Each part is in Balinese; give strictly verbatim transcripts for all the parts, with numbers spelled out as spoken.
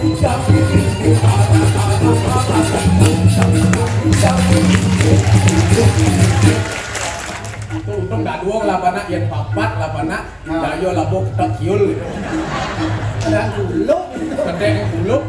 Tuh, untung dak dua lah panak, yang papat lah panak. Nah. Dak yo lah bok tak kiul. Ada kuluk. Kedek kuluk.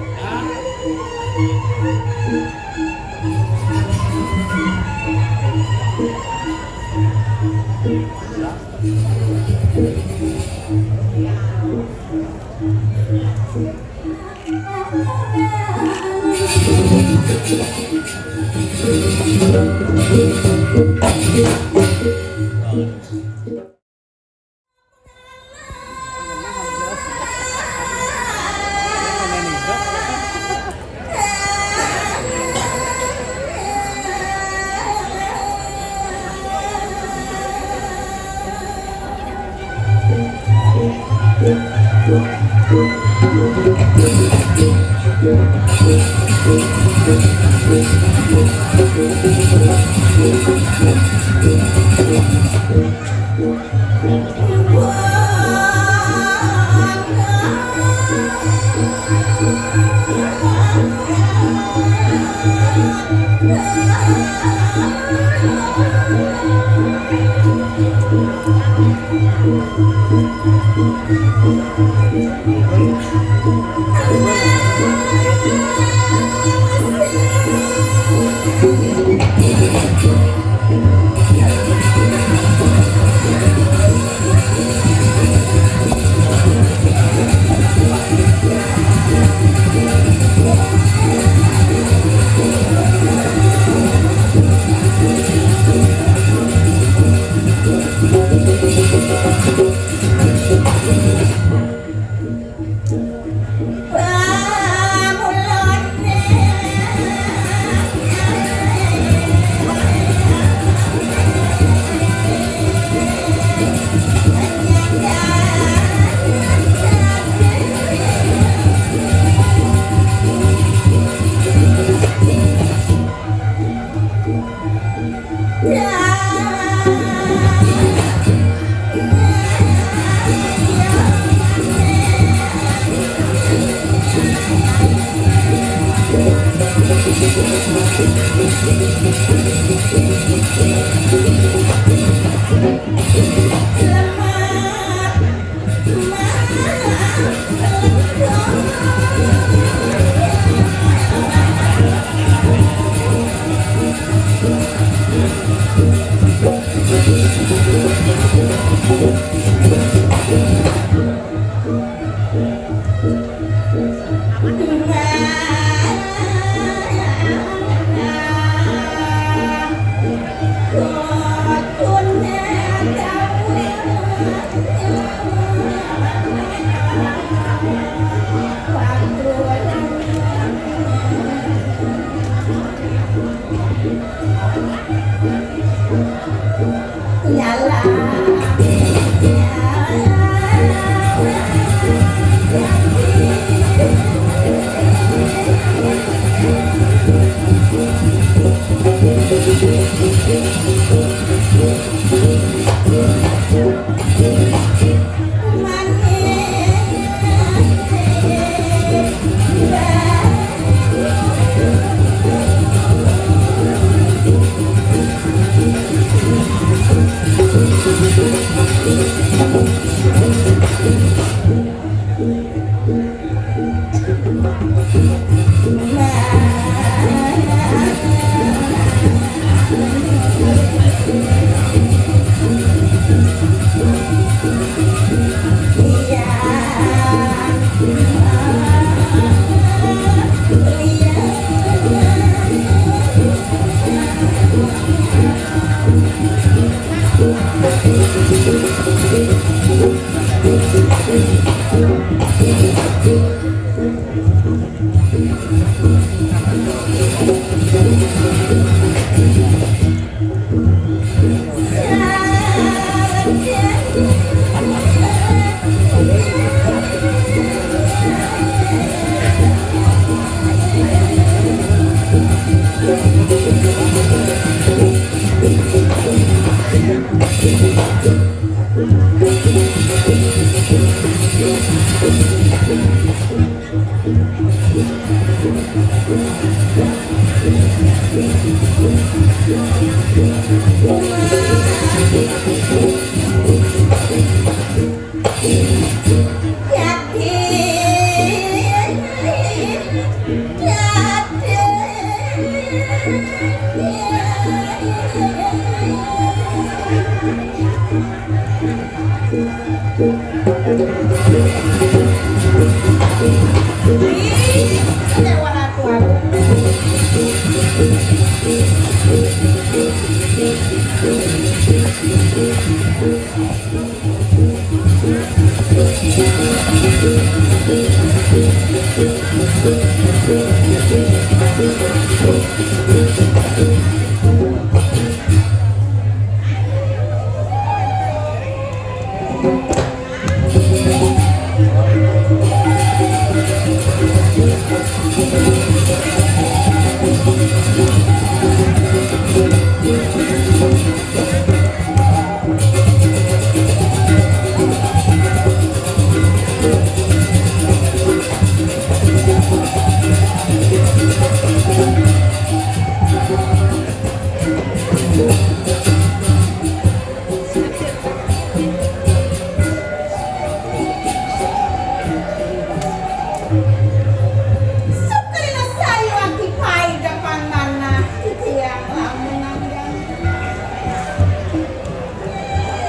Sukril sayuwakti paindakan manah titiang lamun anggan.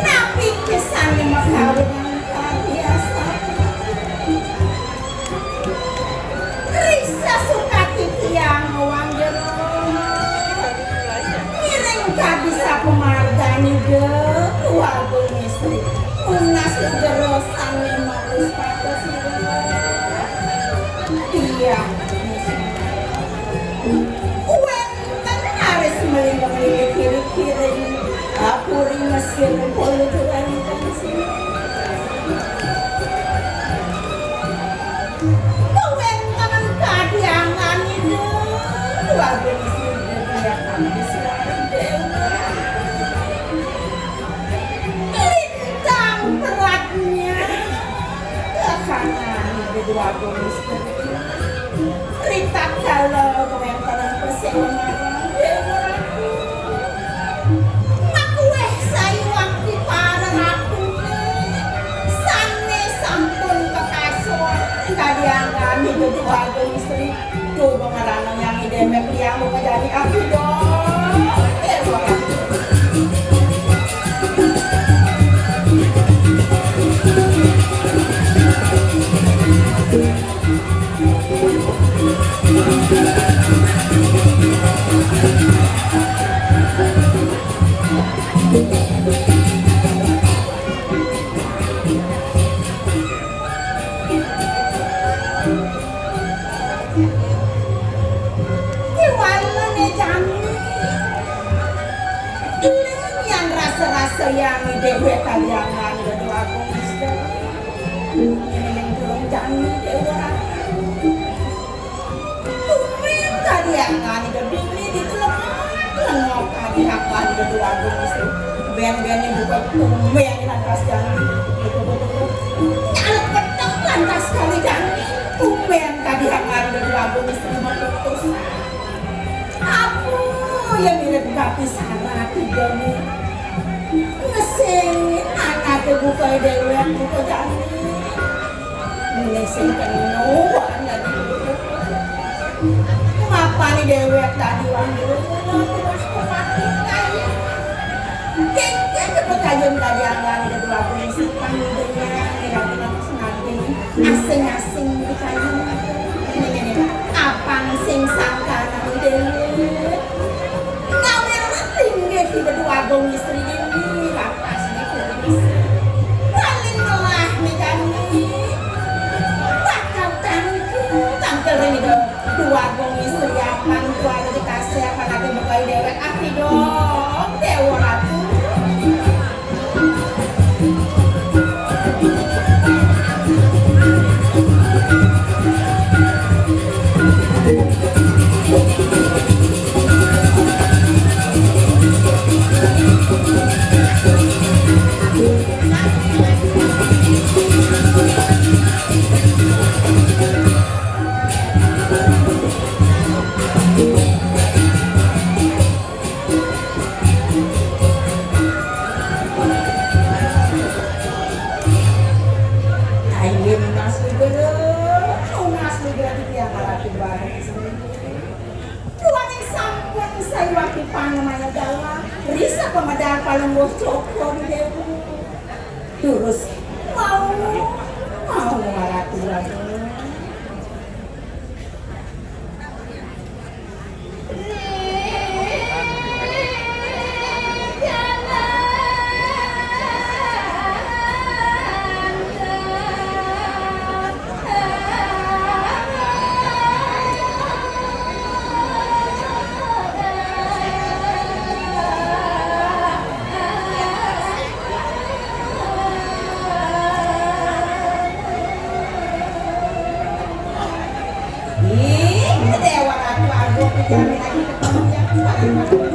Napi pisan makawinan kabiasaan. Riksa sukati tiang ngawang jero. Ngiring kadi sapamargan Ida Dwagung Istri. Nunas jero sane maus patos ira. Tiang wenten raris mlingkir-mlingkir kiring, apuri Mesir, puluh wenten sini. Kawéntenan kadiangan Ida Dwagung Istri, lintang pratnya. Kahanan Ida Dwagung Istri. Ritatkala kawéntenan paséwan marang Déwa Ratu. Makuéh sayuwakti para ratu sané sampun kakasoan kadiangan Ida Dwagung Istri. Duh, pangarana yang Ida Déwa Ratu. Kéwala né jani. Ini yang rasa-rasa yang déwék kaliangan Ratu Agung Mister. Ini yang turun jani Déwa Ratu. Tumben kadiangan Ida Bini ditelengok-lengok kadiangan Ida Dwagung Istri. Ben-ben buka tumben lantas jani. Nyalek peteng lantas kali jani. Tumben kadiangan Ida Dwagung Istri meletus. Apa ya mirip gapi sarat Ida ni. Ngesing anake buka déwék buka jani. Mending sing kena lagi. Mapane déwék tadi wong dulu terus kepake kaya. Kengkeng kepekayun tadi anglan kedua pun simpan dunia ngira-ngira senate asing-asing dikayun. Ini, ini, apang sing sangka nang déwék. Ngawér linggih Ida Dwagung Istri ini, rapasne kumis. Paling melah nih kami. Bakal tangku, tangkel ring Ida Dwagung Istri apan tuan dikasih apan ati bekai déwék ati dong, Déwa Ratu. Ayo nunas lugra, nunas lugra titiang Ratu Bagus. Duaning sampun sayuwakti panemaya dalang, risa pamedal Palungguh Cokor Dewa. Durus mau, mau Ratu Bagus. Ih, Déwa Ratu Agung dijamin lagi ketemu yang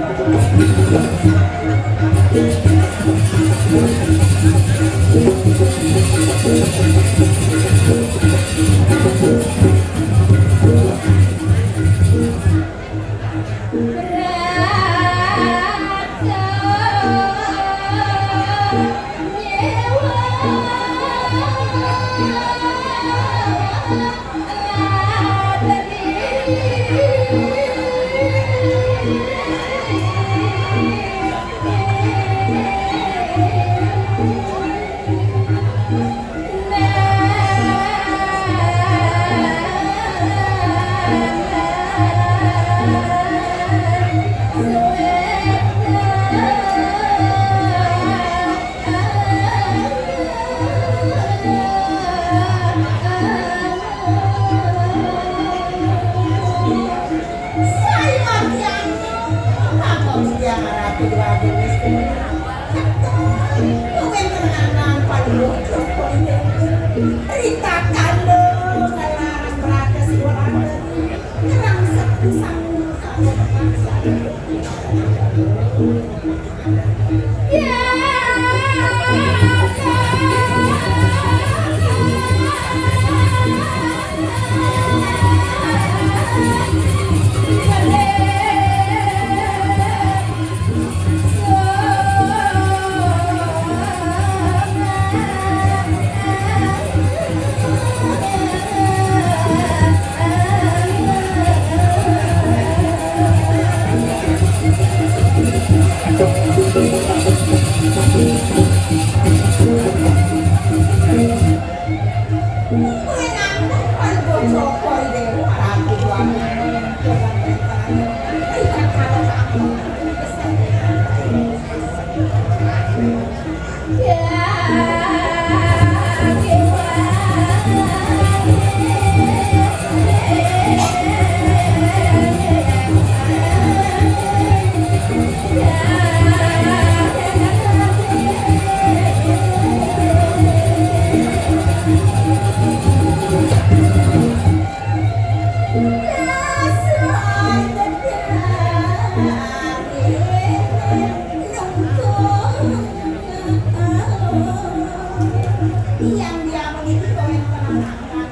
Yang dia meniti komentar anak-anak.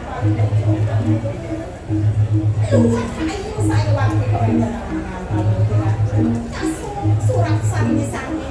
Luwat kayu sayuwakti kawéntenan. Kasung surat sami sami.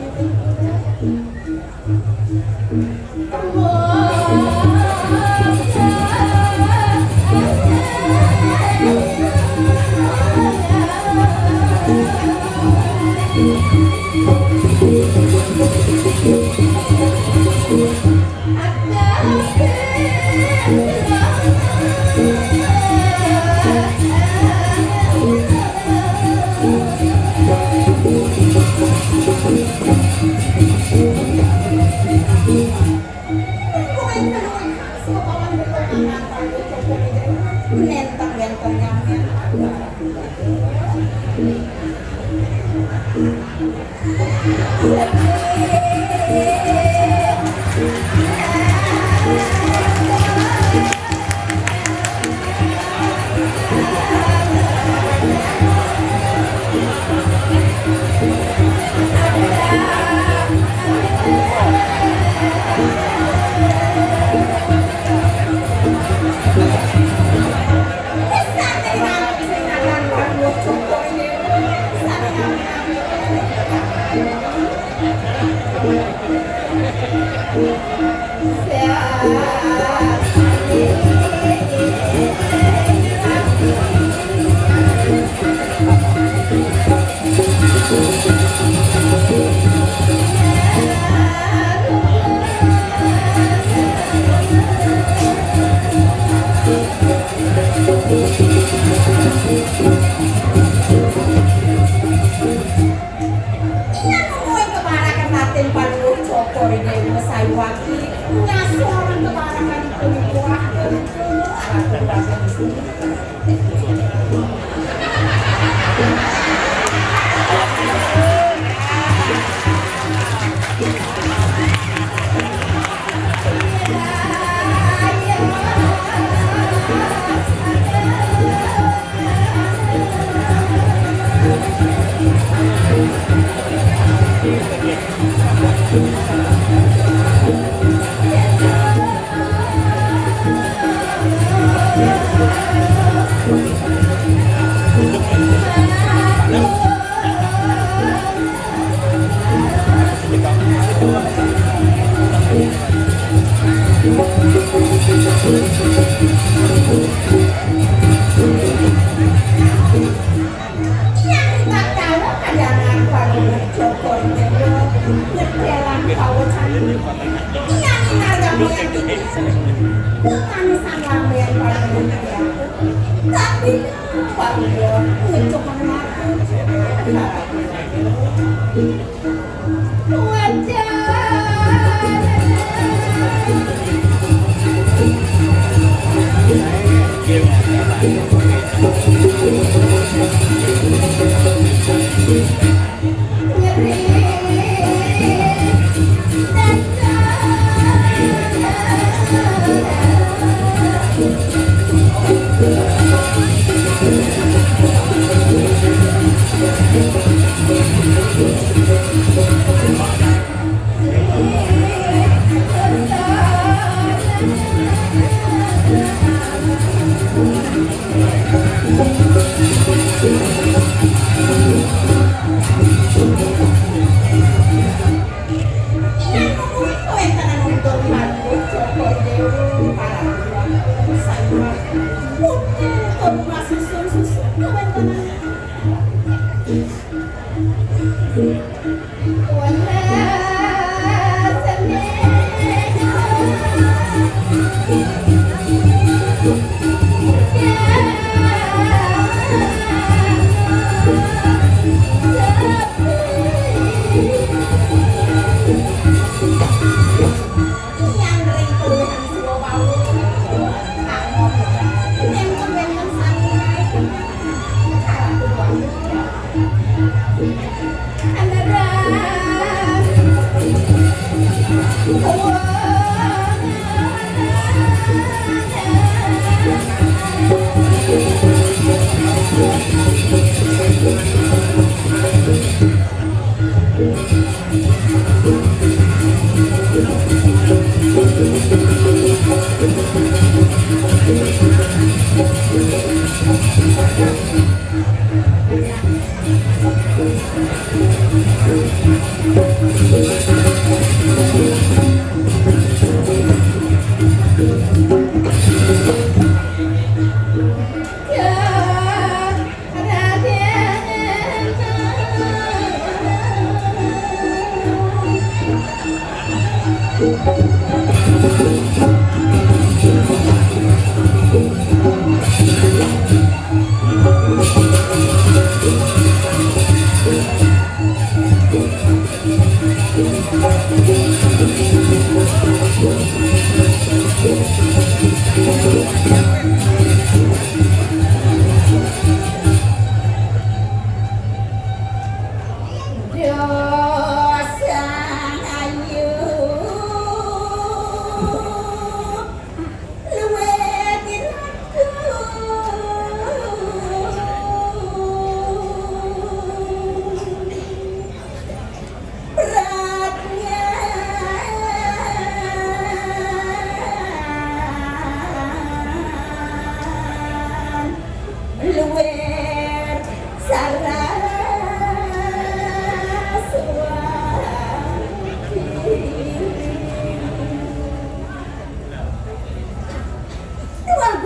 Nyang ritatkala kadang Palungguh Jogor Dewa nyedelang pawecanan. Nyang ngargapayang titisan. Kemanisan lambean Palungguh Dewa. Tapi Palungguh ngecuhang mata. Wajah.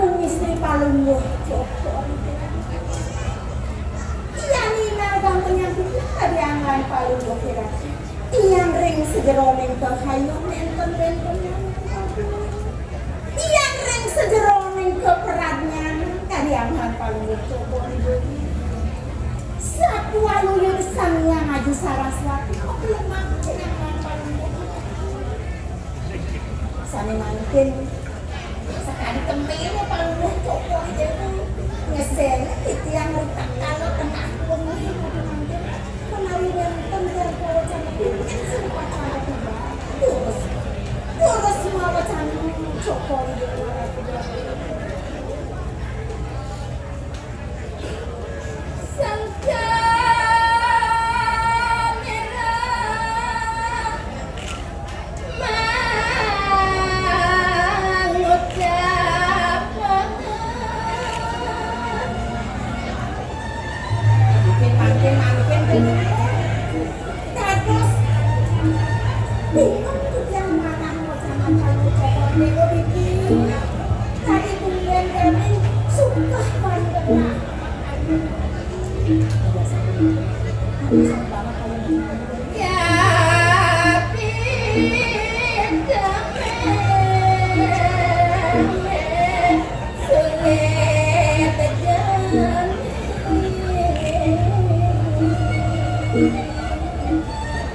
Nuwun Gusti Palungguh Jogor. Tiang inargang panyambutan kaliyan Palungguh Kirati. Tiang ring sajeroning kahayuan nenten-nenten. Tiang ring sajeroning kapradnyan kaliyan Palungguh Jogor. Satwa luyur Sang Hyang Aji Saraswati. Sané mangkin sakadi kempéné Palungguh Sene titiang rikala tengah wengi kudu mangkin menawi wenten garwa wacana pinten sing wacana tiba. Terus, terus mawacana Joko Widodo. Mangkin, mangkin, mangkin. Dados bingung titiang manah wacana Prabu Cokor Dewa niki. Kadi mungkin kami sukah panjenengan. Ya,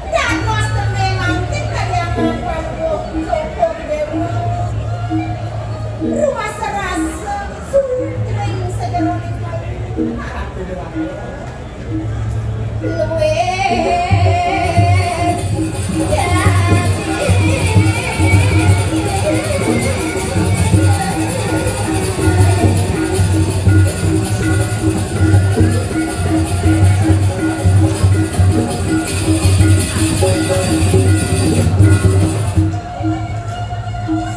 Dados tembe mangkin kaliangan Prabu Joko Dewa. Ruas rasa suwing sajeroning kayu. Luwih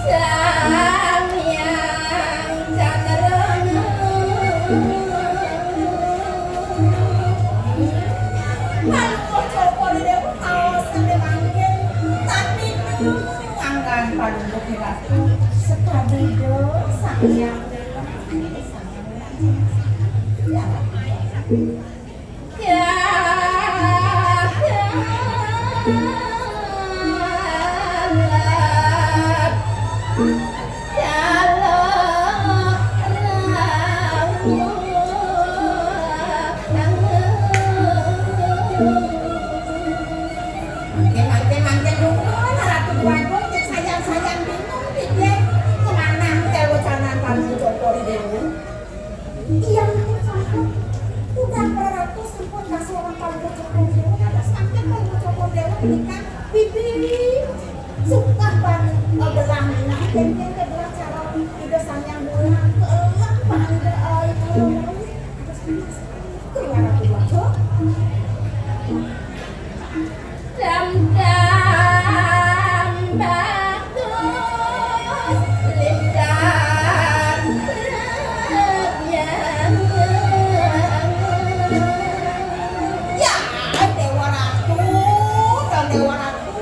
Sang Hyang Cakrama. Maluh Cokor Dewa kaos sane mangkin, tapi nganggan paduka pirata. Sekadi do Sang Hyang Dewa, Sang Hyang Dewa. Mangke, mangke, mangke, dukun, Ratu Déwagung, cek sayan-sayan bingung, piye kemanah kewacanan Prabu Cokor Dewa. Iya, sampun. Udah para ratu sampun kasuwun Prabu Cokor Dewa, dados mangke Prabu Cokor Dewa menika bibi sukah ban belah minang, kengken kebelah cara Ida Sang Hyang Widi, keelah ban Ida, eh, Ida Hyang Widi. Terus keluar Ratu Déwagung. Dam-dam bagus lisan prabyan. Ya, Déwa Ratu, Déwa Ratu.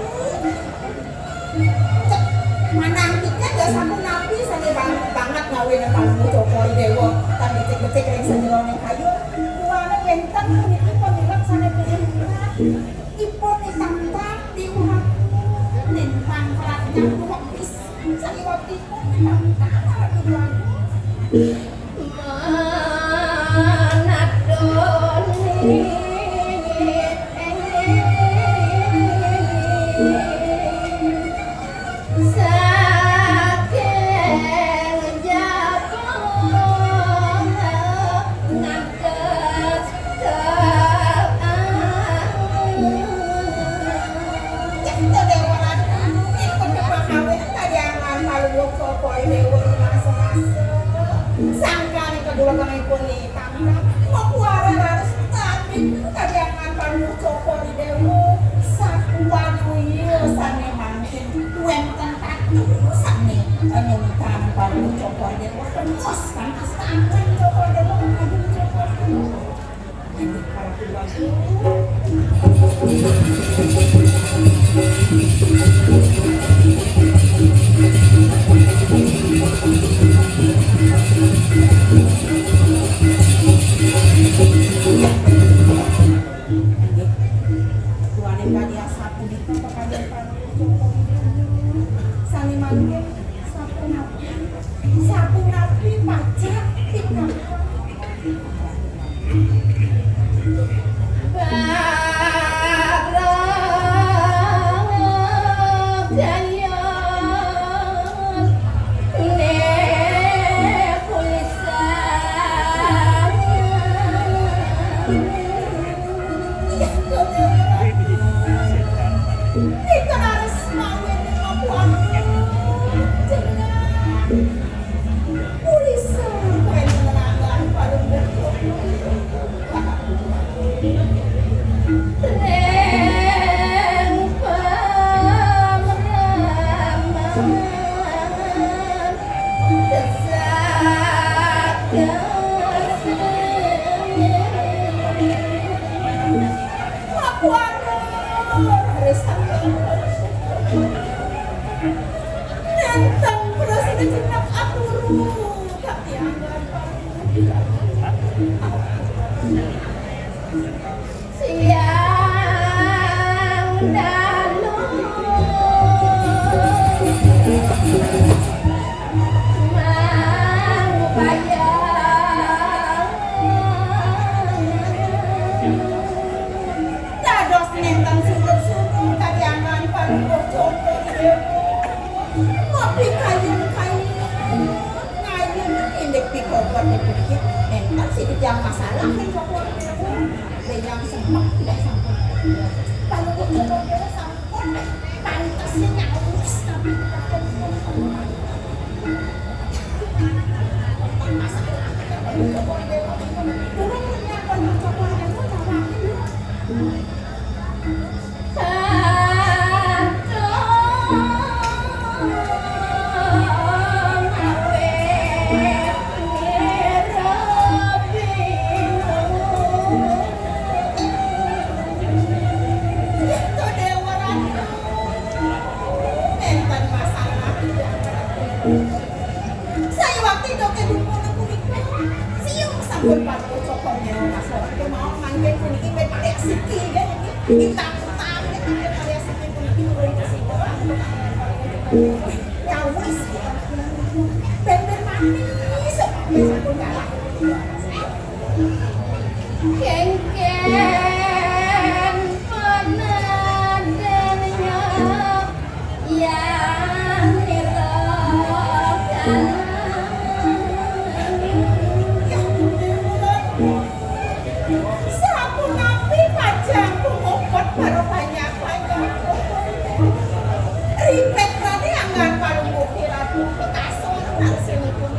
Cek, manah kita ya sampun napi sane bang-, banget ngawene Prabu Cokor Dewa, tan becik-becik ring sajeroning kayu. Buane wenten puniki pamilep sane pinunjak. Ipun nitangkap di urat. Lintang pelatnya tuwek pisan sakiwatipun nitangkap para keluarga. Manadoni saking Japon nangkep. Cipta Déwa Ratu, ipun kepakawinan kadiangan paluwuk Cokor Déwa ring masa-masa. Sangkane kedua pangipun nitangkap, mapuara raris tapi kadiangan paluwuk Cokor Déwa. Sakuat kuil sane mangkin wenten tatu sane nuntan paluwuk Cokor Déwa. Tembus kantos tangan Cokor Déwa, mengajeng Cokor Déwa. Tuane kadi asapunika pekayan panutup. Sane mangke sapunapi, sapunapi pacak pikakon. Barang kaya Nentang prasida jenak aturu katiangan. Siang dalu mangupaya. Dados nenten surut-surut kadiangan padukuh contoh. Ngopi kayun-kayun. Kayun indik pikobot dipikir. Nenten sida masalah ning kobot. Dayang semak tidak sampun. Padukuh contoh sampun. Pantes nyaus tapi Nenten masalah. Sayuwakti doke dumun punika, siung sampun paduka cokor nyewa masalah. Kemawon mangkin puniki ben malih siki, nggih, niki. Kita-kita, nggih, ben malih siki puniki, nggih, siki. Ya wis, ben-ben mati, sampun kalah. Kengken penadannya yang dirokan. Sapunapi pajang pungupet para panyak-panyak. Ripet rani anggan palungguh kiratu petason arsinipun.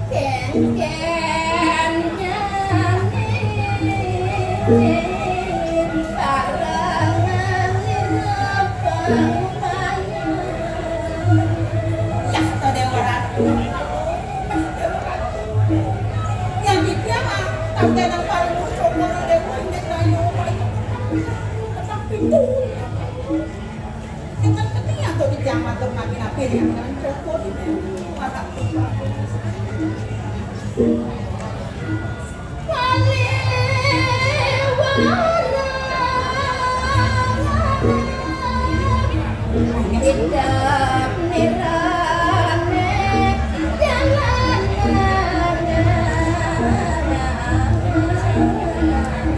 Kén-kén nyanyi bareng ngrepeng. Yah, to Déwa Ratu. Yah, Déwa Ratu. Yang iki mah, tangkén nang paling pucuk, Déwa, inggih rayu, paling petang pintu. Enten ketingal to titiang matur napi-napi ring Ratu.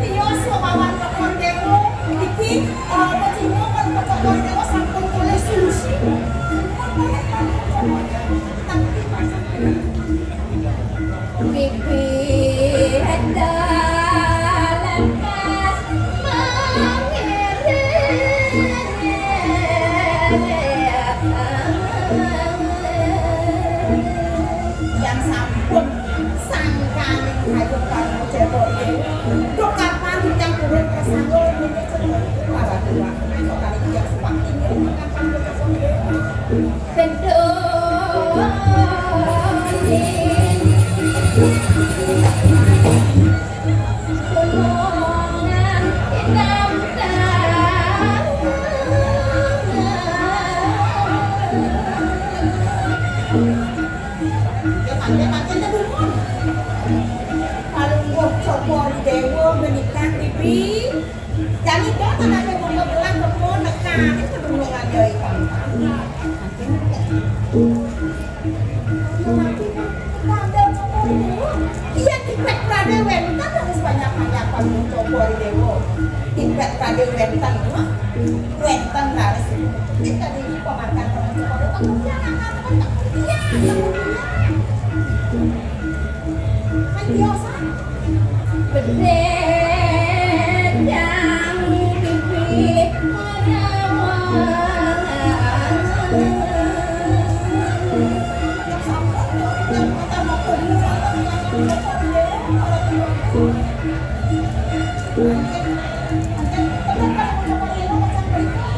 Tios wemawan kebon Déwa. Niki, eh, pecima pun kebon Déwa sampun olih solusi. Pun olih kebon Déwa. Tapi pasang. Bibih enda lekas mangiring. Yang sampun sangkaning kayun panucapa inggih. Duk kapan yang urip prasangga niki cedhak para dewa. Ayo kali tiyang supak inggih makan panucapa inggih. Bedul ning gunungan inamdang. Ya, pancen, pancen, Déwa. Palungguh Cokor Déwa menikah, Bibi. Jani to tanahé monggo pulang kebon, nekani pedulungan ya iku. Iya, dipet Pradé wénten, wis banyak-banyak Palungguh Cokor Déwa. Dipet Pradé wénten, wénten laris. Kita di pamargan Palungguh Cokor Déwa, tak kuliah, tak kuliah, tak kuliah. Kan biasa. Bededang bibit menawa.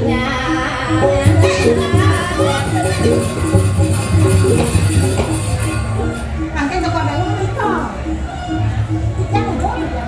Nah. Mangkin teko dawuh menika. Titiang uga menika.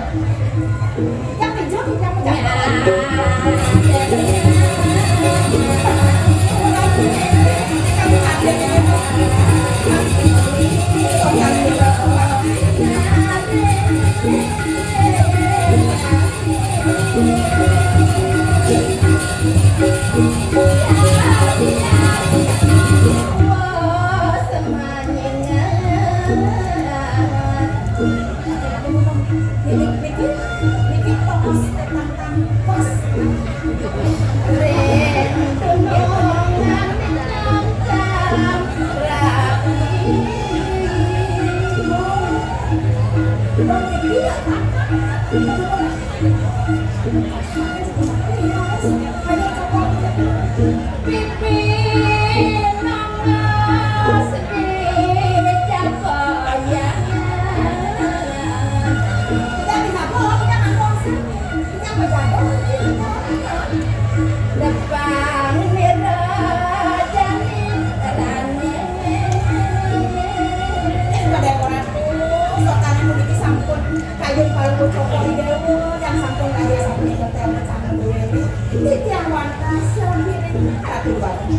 Kayun palu cokor dewa yang sampun kaya sampun ketel sama duweni. Titiang wantah sami ring ratu watu.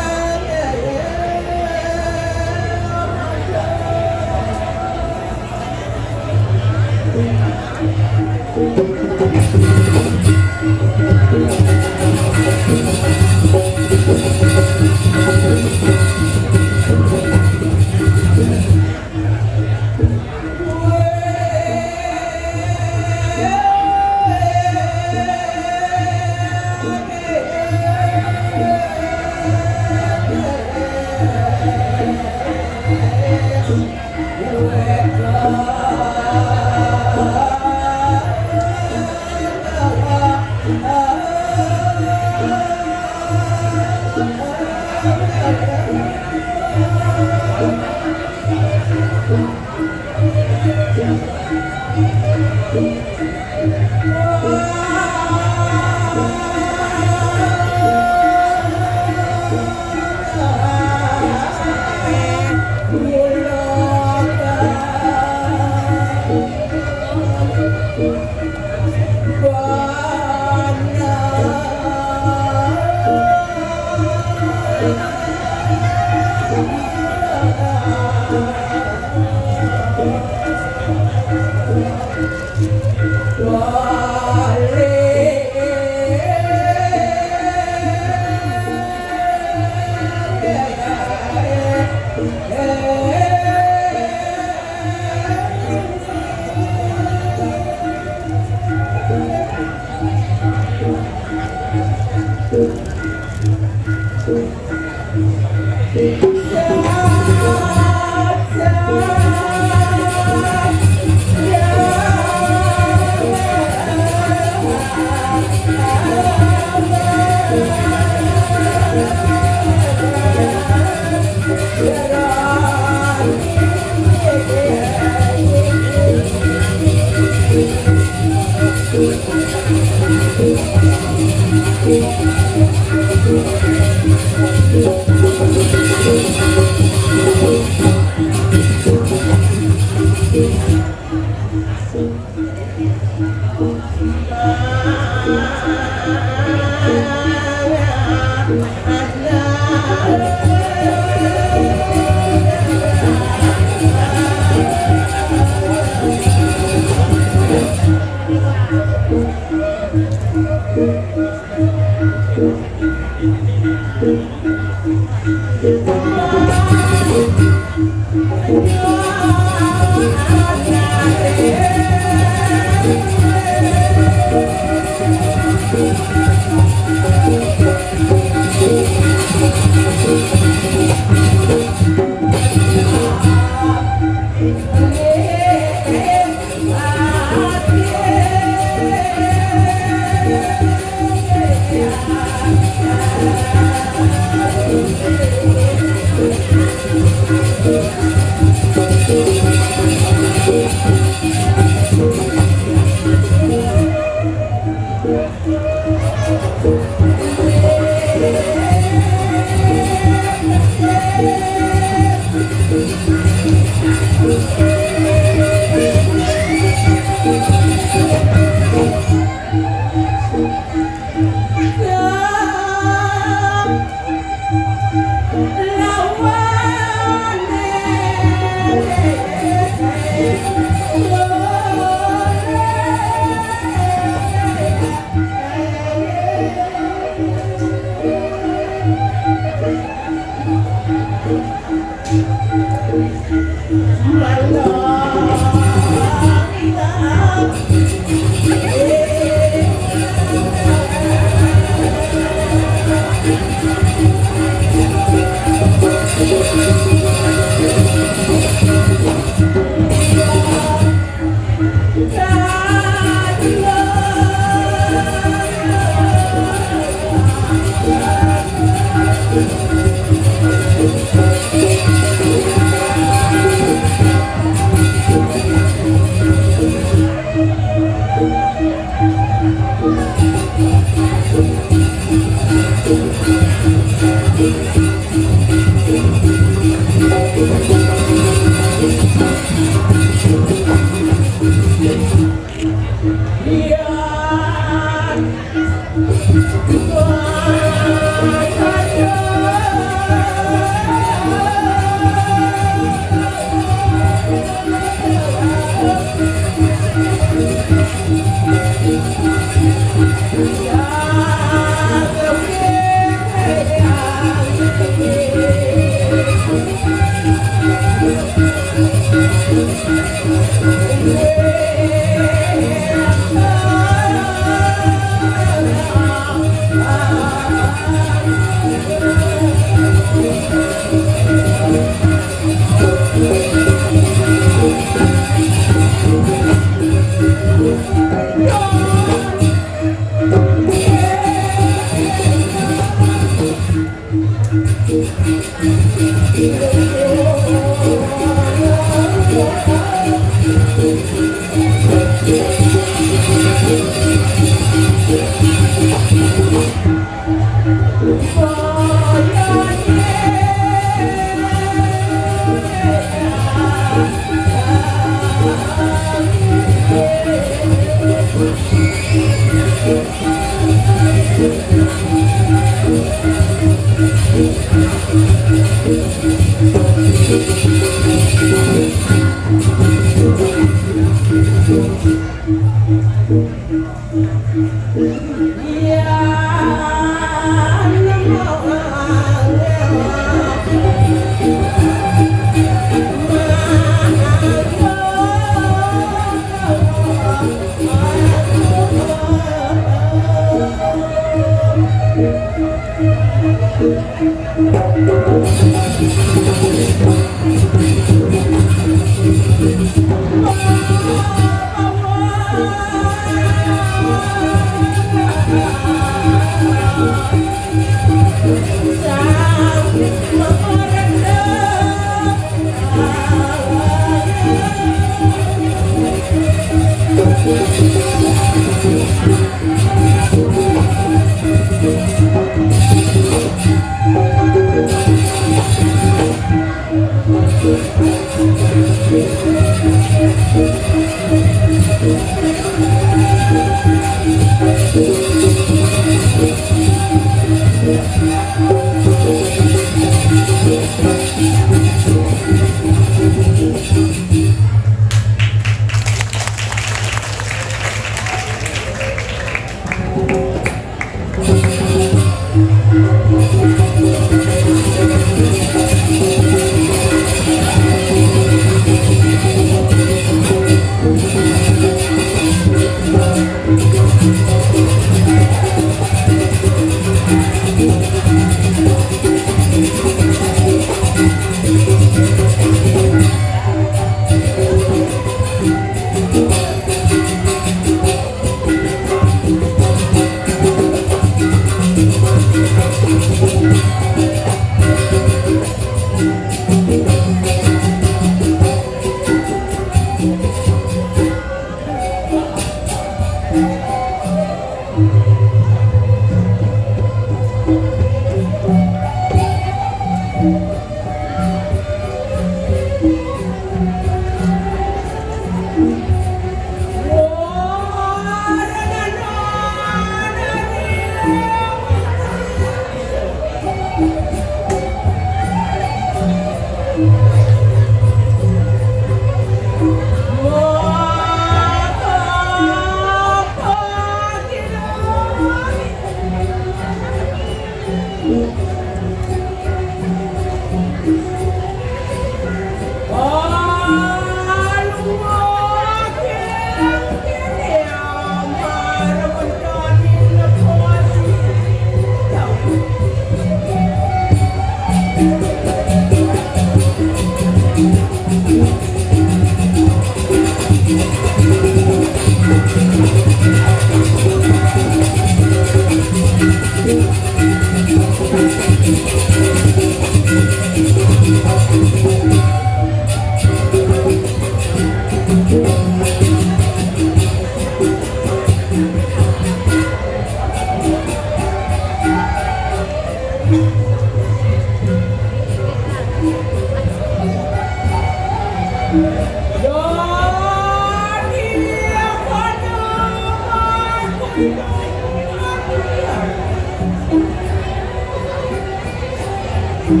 Apa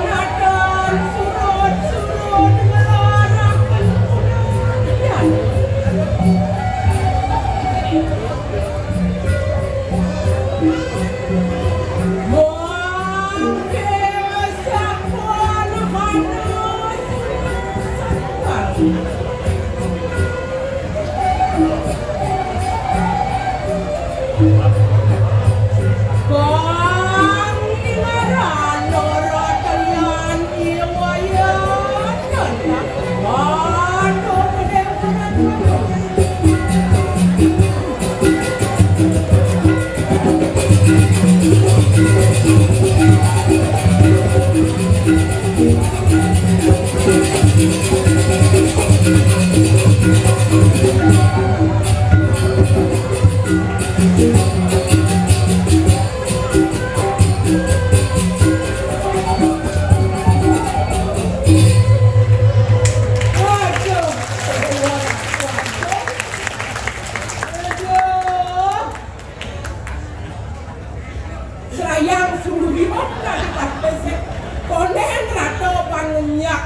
nadan surut-surut ngelaraken punayan? Mangke sampun hanus. Sayang suluh, kadi patbesek. Konden rata pangunyak.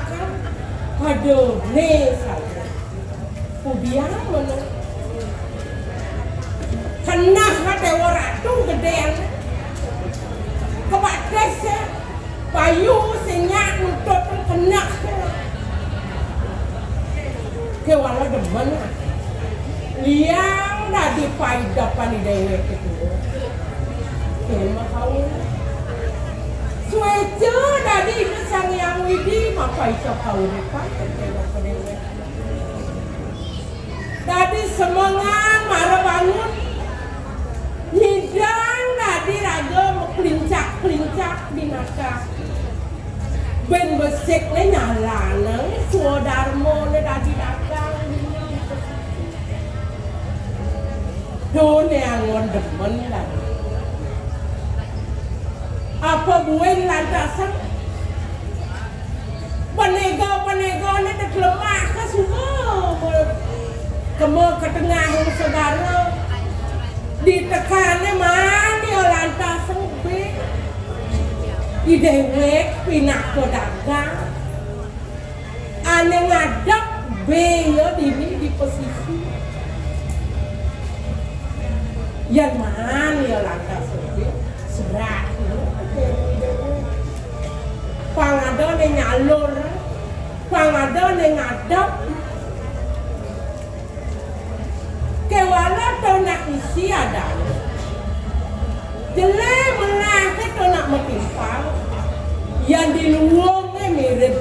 Aduh, né saya. Pudian mana? Kenah téwa ratu gedéan. Kebates ya. Payu sing nyak nutut kenah. Kéwala demen. Liang dadi paidepan déwék itu. Kéma kawin. Suéca dadi Ida Sang Hyang Widi mapaica kauripan kéwala déwék. Dadi semengan mara bangun. Nyidang dadi raga maklincak-klincak binatang. Bén besikné nyalanang, swadarmané dadi dagang. Duh, né anggon demen dah. Apa buin lantasang? Panéga-panégané tetlemak ka suba. Kema ka tengahing segara. Ditekané maan ia lantasang bé. I déwék pinaka dagang. Ané ngadep bé ia dini di pesisi. Yén maan ia lantasang bé, serat ia. Pang ada né nyalur, pang ada né ngadep. Kéwala to nak isi adané. Jelé melah ké to nak matimpal. Yén di luungé mirib.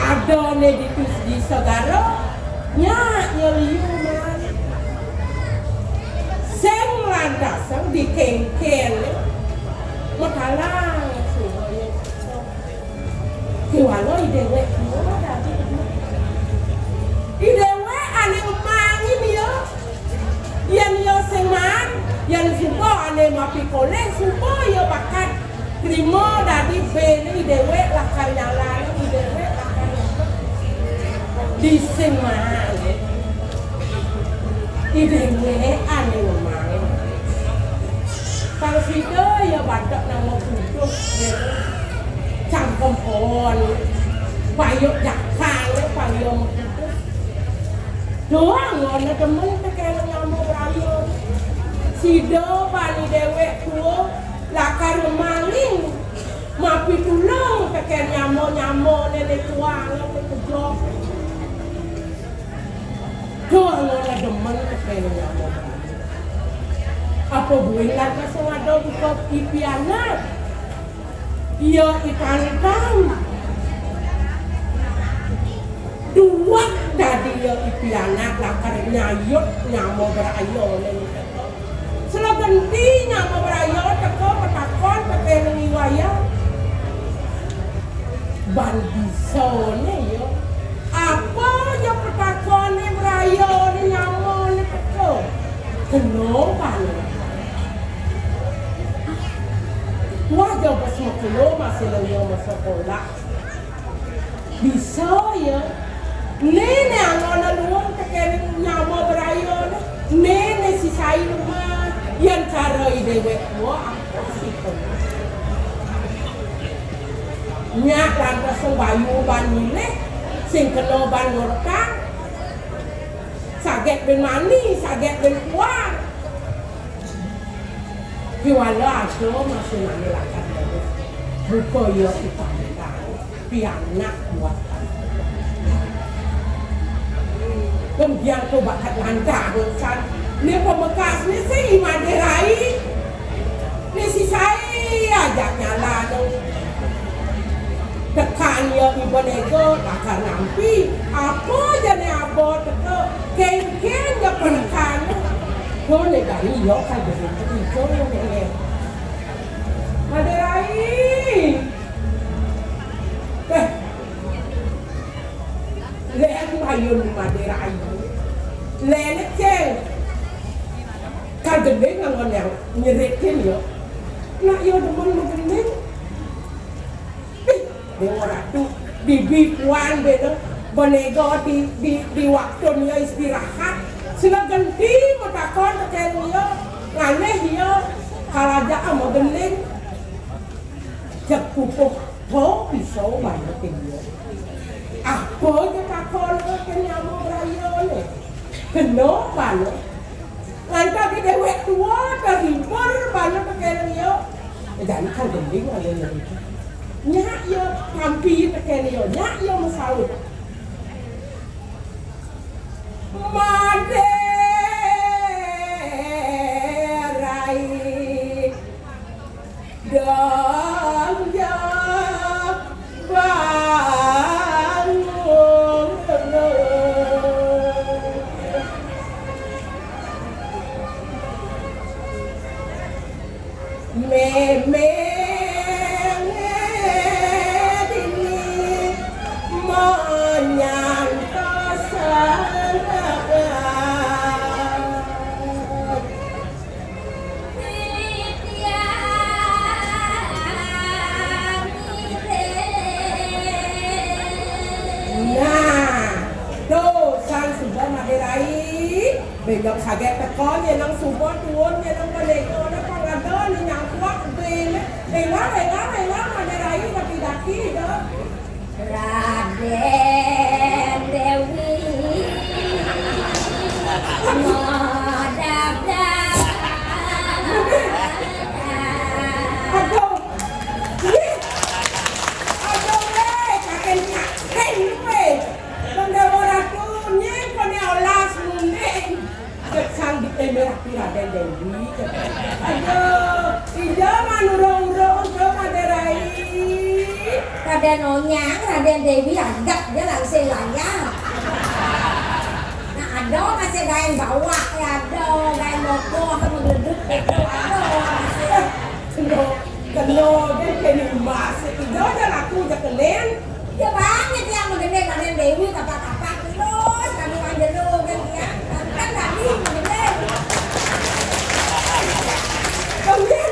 Adané di tus-, di segara, nyak ia liu maan. Sing lantasang dikéngkén. Matalang suba ia. Kéwala i déwék tua dadi. I déwék ané ngemangin ia. Yén ia sing maan, yén suba ané mapikolih, suba ia bakat trima dadi béné i déwék lakar nyalanin i déwék lakar nyalanin. Di sing maan. I déwék ané ngemangin. Pang sida ia batek nama putus, ya. Cangkem pohon. Payuk jakang, payung putus. Doang ana demen tekén nyama braya. Sida bani déwék tua lakar ngemangin mapitulung tekén nyama-nyama nenek tua, nenek kejok. Doang ana demen tekén nyama. Apa buin lantas ada buka i pianak? Ia i tantang. Duwat dadi ia i pianak lakar nyayut nyama braya. Selagenti nyama braya teka patakon tekén i wayah. Ban bisané ia. Apa ja patakoné brayané nyamané teka? Kena bana. Wah, ja bes makelo masih lenga masekolah. Bisa ia. Né né anggon luung tekén nyama brayané. Né né sisai lemah. Yén cara i déwék tua, apa sih to? Nyak lantas sing bayu ban milih, sing kena ban ngortang, saget bin mani, saget bin kuang. Kiwala ada masih mani lakat terus. Buka ia utang pianak buat. Kemudian ko bakat lancar urusan. Ni pemekas ni si Iman Derai. Ni si saya ajak nyala tu. Tekan ia iba nego takar nampi. Apa je ni apa teka. Ken-ken je penekan. Ko ni gari ia kan jadi tiga ni. Maderai. Eh. Lé aku ayun Maderai. Lé ne cel. Ka gending ngan yang nyerikin yo. Nak yo demen magending. Ih, Dewa Ratu, bibi puan beda. Benega di, di, di waktu dia istirahat. Sila genti matakon tekan dia. Ngalih dia. Kalaja ama gending. Cek pupuh to pisau bana ke dia. Apa je takon ke nyama beraya ni? Kena bana. Lantak di dewek tua terhibur bana ke dia. Jadi kan gending ada yang itu. Nyak ya tampi ke dia. Nyak ya masalah. Maderai. Dong jok bangun. Memang dini menyantos. Nah, tu sang suba Maderai. Belum saget teka, nyenang suba tuun, nyenang baleka, ada pang ada, ni nyangkuak, bel. Dengar, dengar, dengar, Maderai, daki-daki, dah. Raden Dewi. Modab-dab. Aduh. Ih. Aduh, weh, kakek nyakin, weh. Bang Dewa Ratu, nyeng, kone olas, munding. Cek sang di, eh, merah pi Raden Dewi, cek. Aduh, ija manurung-urung ke Maderai. Raden Onyang, Raden Dewi, agak je langsung layar. Nah, ada masih gaen bawak, ya ada, gaen bokor, sama geleduk, gitu, ada masih. Kena, kena, dia kena emas. Ija je laku je kelen. Dia banget yang magending Raden Dewi, kapak-kapak terus, kami orang jelo kan dia. Kan tadi magending. Kemudian,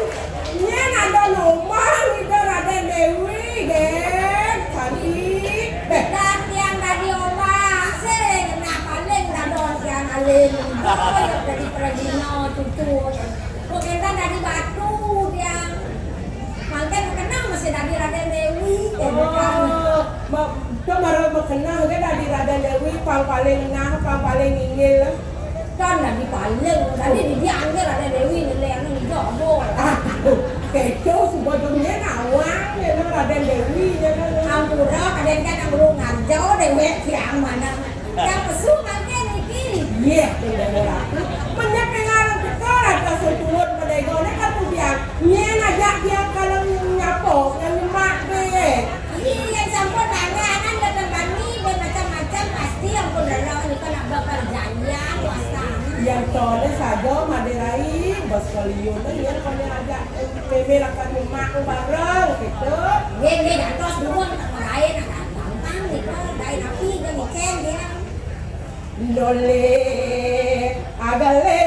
nyen ada nomor itu Raden Dewi, deh. Tadi, eh. Dan yang tadi omak, sing, nah, paling tak ada yang alim. Oh, ya, pergi-pergi, no, cucu. Kok kita dari batu dia. Mangkin kenang masih dari Raden Dewi, ya, bukan? Oh, ma-, tu baru makenang ke dari Raden Dewi, pang paling nah, pang paling inggil. Kan dari paling, tadi di dia angger Raden Dewi, nilai anu hijau, abo. Ah, keco, sebetulnya nawang, ya, Raden Dewi, ya, kan? Ampura, kadang-kadang urung ngarjo, dewek, yang mana? Yang pesu mangke niki. Yeh, Bendahara. Menyek pengarang teka rata seturut medego ne kan biang. Nyen ajak dia kalau nyapo, yang nyemak be. Ih, yang sampun tangan, datang bani, bermacam-macam, pasti yang pun rela nika nak beperjaya kuasa. Yang tole saja Maderai, bos kaliun, yang kami ajak, eh, meme lakukan nyemak bareng, gitu. Nggih, nggih, gantos dumun, tak lain, tak gampang, nika, lain api, dia ngecen, dia. Ndole agale.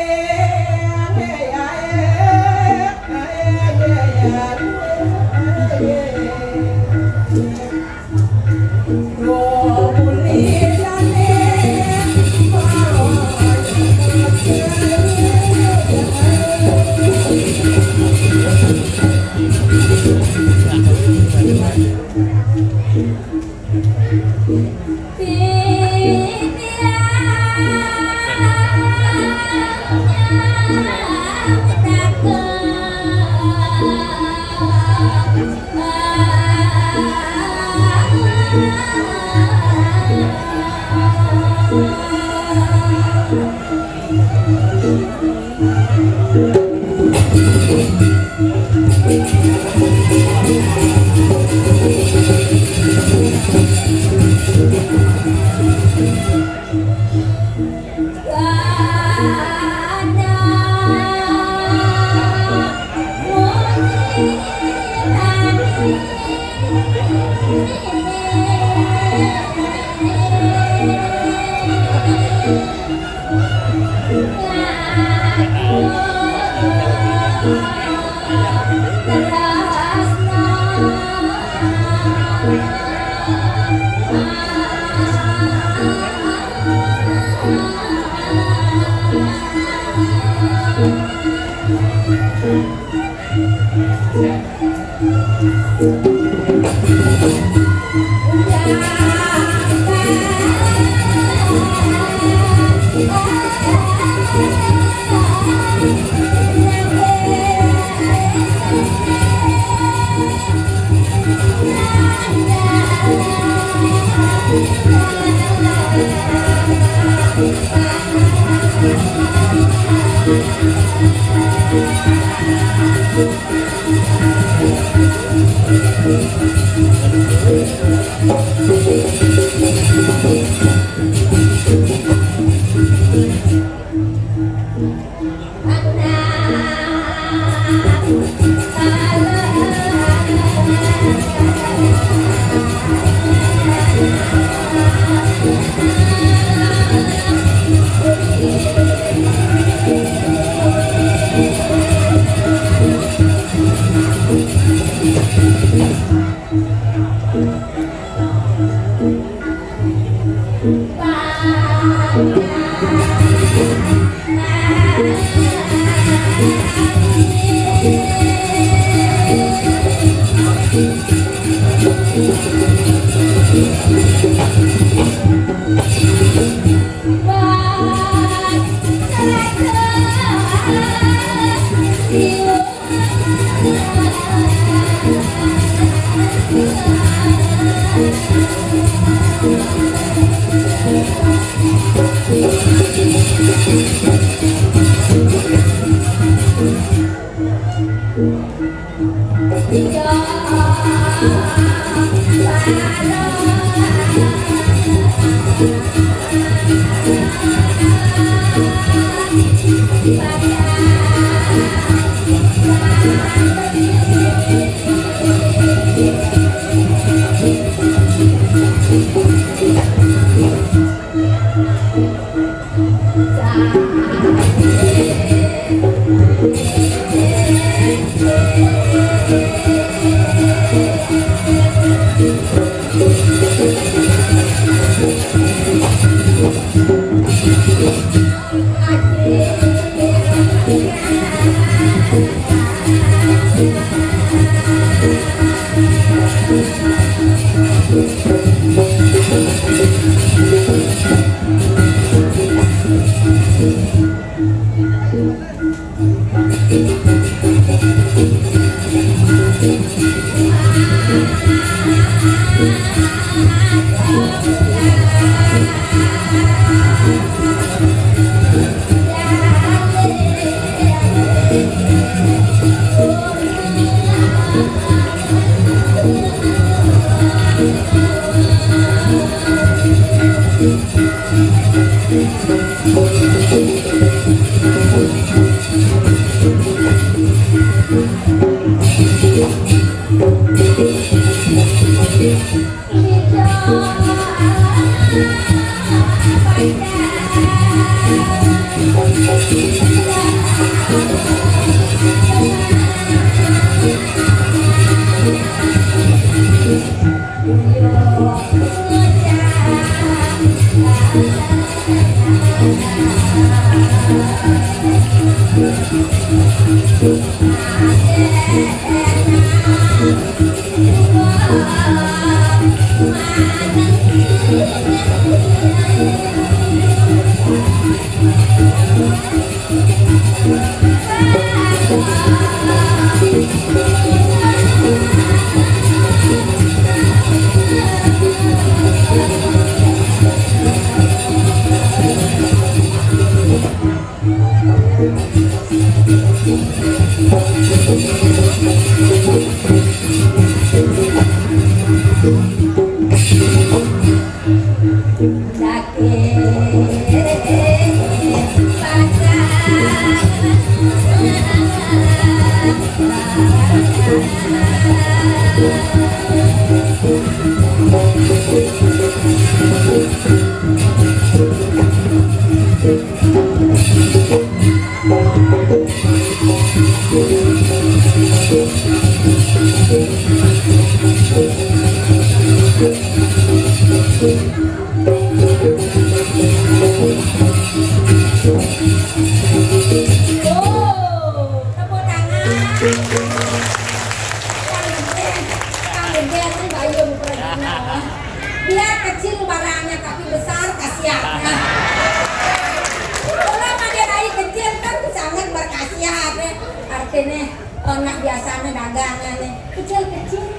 Nih, anak biasane dagangan nih. Kecil-kecil.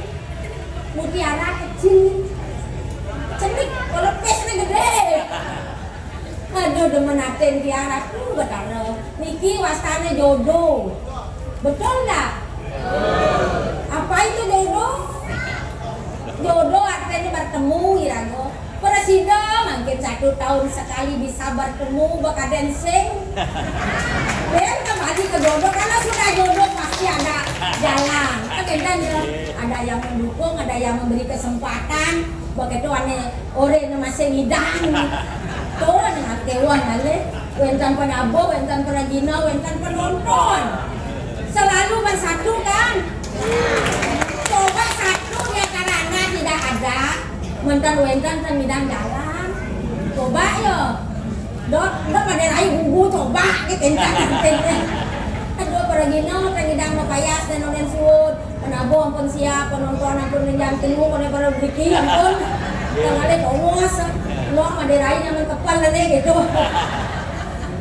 Mutiara kecil. Cenik, kalau pesne gede. Aduh, demen aten Tiara. Duh, Betara. Niki wastane jodoh. Betul nggak? Apa itu jodoh? Jodoh artinya bertemu, irago. Presida mungkin satu tahun sekali bisa bertemu, bekaden sing. Biar kembali ke jodoh, kalau sudah jodoh pasti ada jalan. Kan edan ya, ada yang mendukung, ada yang memberi kesempatan. Begitu ane ore ne masih ngidang. Tuh, ane ngartewan ale. Wenten penabo, wenten peragina, wenten penonton. Selalu bersatu kan? Coba satu di antara anda tidak ada, menten wenten ten ngidang jalan. Coba yo. Dot, dot pada rai bubu coba gitu kan. Aduh, peragina, ten ngidang mapayas dan olen suud. Penabo ampun siap, penonton ampun menjam telu, pada pada beriki ampun. Tengah le tongos. Lo made rai nyaman kepal le gitu.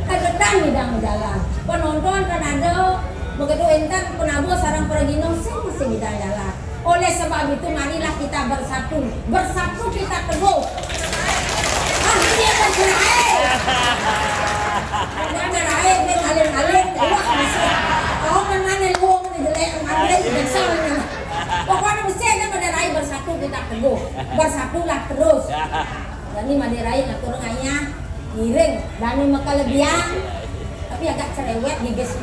Kagetan ngidang jalan. Penonton kan ada, begitu entan penabo sareng peragina sing masih ngidang jalan. Oleh sebab itu, marilah kita bersatu. Bersatu kita teguh. Ah, ini ada cerai. Ada cerai, ini alin-alin. Wah, masih. Kau kan mana lu, mana jelek, mana jelek, biasa mana. Pokoknya mesti ada pada rai bersatu kita teguh. Bersatulah terus. Jadi made rai ngatur ngayah, ngiring, dane makalebihan. Tapi agak cerewet di bis.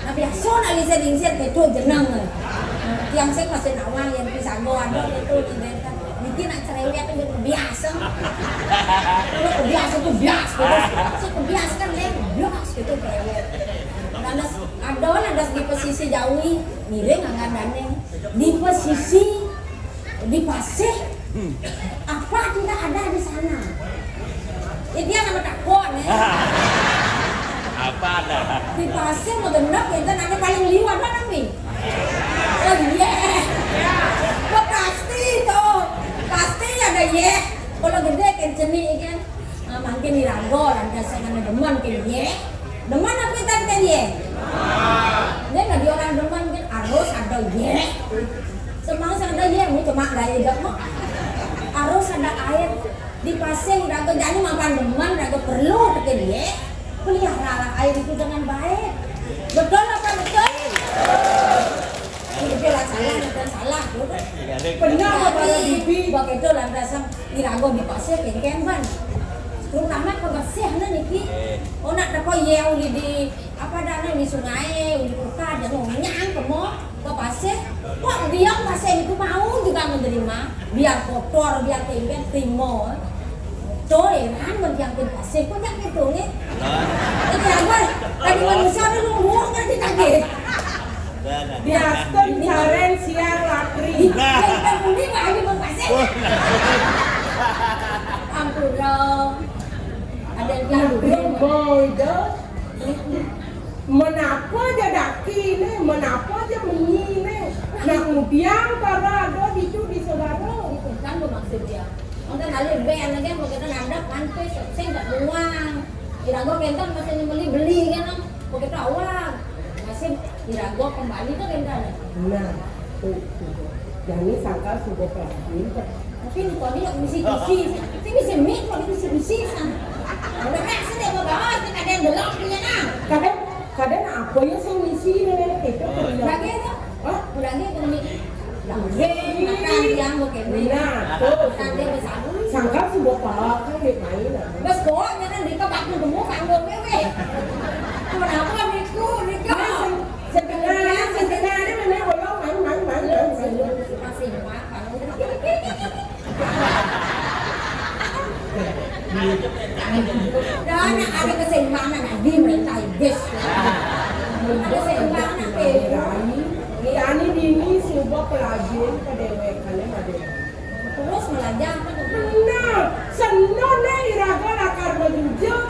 Nah, biasa nak lingsir-lingsir gitu jeneng. Tiang sing masih nawang yang pisago ada gitu di benten. Niki nak cerewet itu biasa. Kalau biasa itu biasa gitu. Saya biasa kan dia biasa gitu cerewet. Lantas ada lantas di pesisi Jawi, ngiring angkat dane. Di pesisi di pasih, apa tidak ada di sana? Itu yang nama takut nih. Apa ada? Di pasih mau genep itu nanti paling liwat apa nanti? Oh iya. Wah, pasti itu. Pasti ada ye. Kalau gede kan ceni kan. Ah, mangkin irago lantas sing ane demen ke ye. Demen apa tan ke ye? Dia nggak orang demen kan harus ada ye. Semang ada ye, mu cuma gaya gak mau. Harus ada air. Di pasir irago jani mapan demen, irago perlu ke ye. Peliharalah air itu dengan baik. Betul apa betul? Ini betul lah, salah, bukan salah, gitu. Benar, Bapak Bibi. Begitu lantas irago di pasir kengken ban. Terutama kebersihan niki. Oh, nak teko ye uli di apa dana di sungai, uli kota, jangan nyang kemo ke pasir. Kok dia pasir itu mau juga menerima, biar kotor, biar kengken, terima. Coy, kan mendiang pasir, kok jak gitu nih? Jadi apa? Tadi manusia ada ngomong kan ditagih. Diasten caren siang lapri. Nah. Ampun dong. Ada yang bilang boy dong. Menapa aja daki ne, menapa aja menyi ne. Nak mudiang para ada ditu di saudara. Itu kan maksudnya. Mungkin lalu ben lagi, mungkin ada pantai, sing tak buang. Irago kenten masih beli-beli kan, begitu awal. Masih irago kembali tuh kenten. Nah, tuh, tuh. Jani sangkal sudah pelajarin. Tapi ini kok dia bisi-bisi, ini bisi mik, kok bisi-bisi kan. Udah kan sih dia bawa, kita ada yang belok punya nah. Kadang, kadang apa ya sing ngisi nih, itu kerja. Lagi itu. Hah? Lagi itu nih. Lagi, makan yang mau kene. Nah, tuh. Nanti bersama. Sangkal sudah paham kan dia main. Bes pokoknya kan di tempat nemu kanggo wewe. Kenapa niku, niku? Setengah, setengah ini mana orang main, main, main, main, main. Masih makan. Dan ada keseimbangan lagi mereka iblis. Ada keseimbangan apa? Tani dini suba pelajaran kedewekannya ada. Terus belajar apa tuh? Benar. Senone iraga lakar majujuk.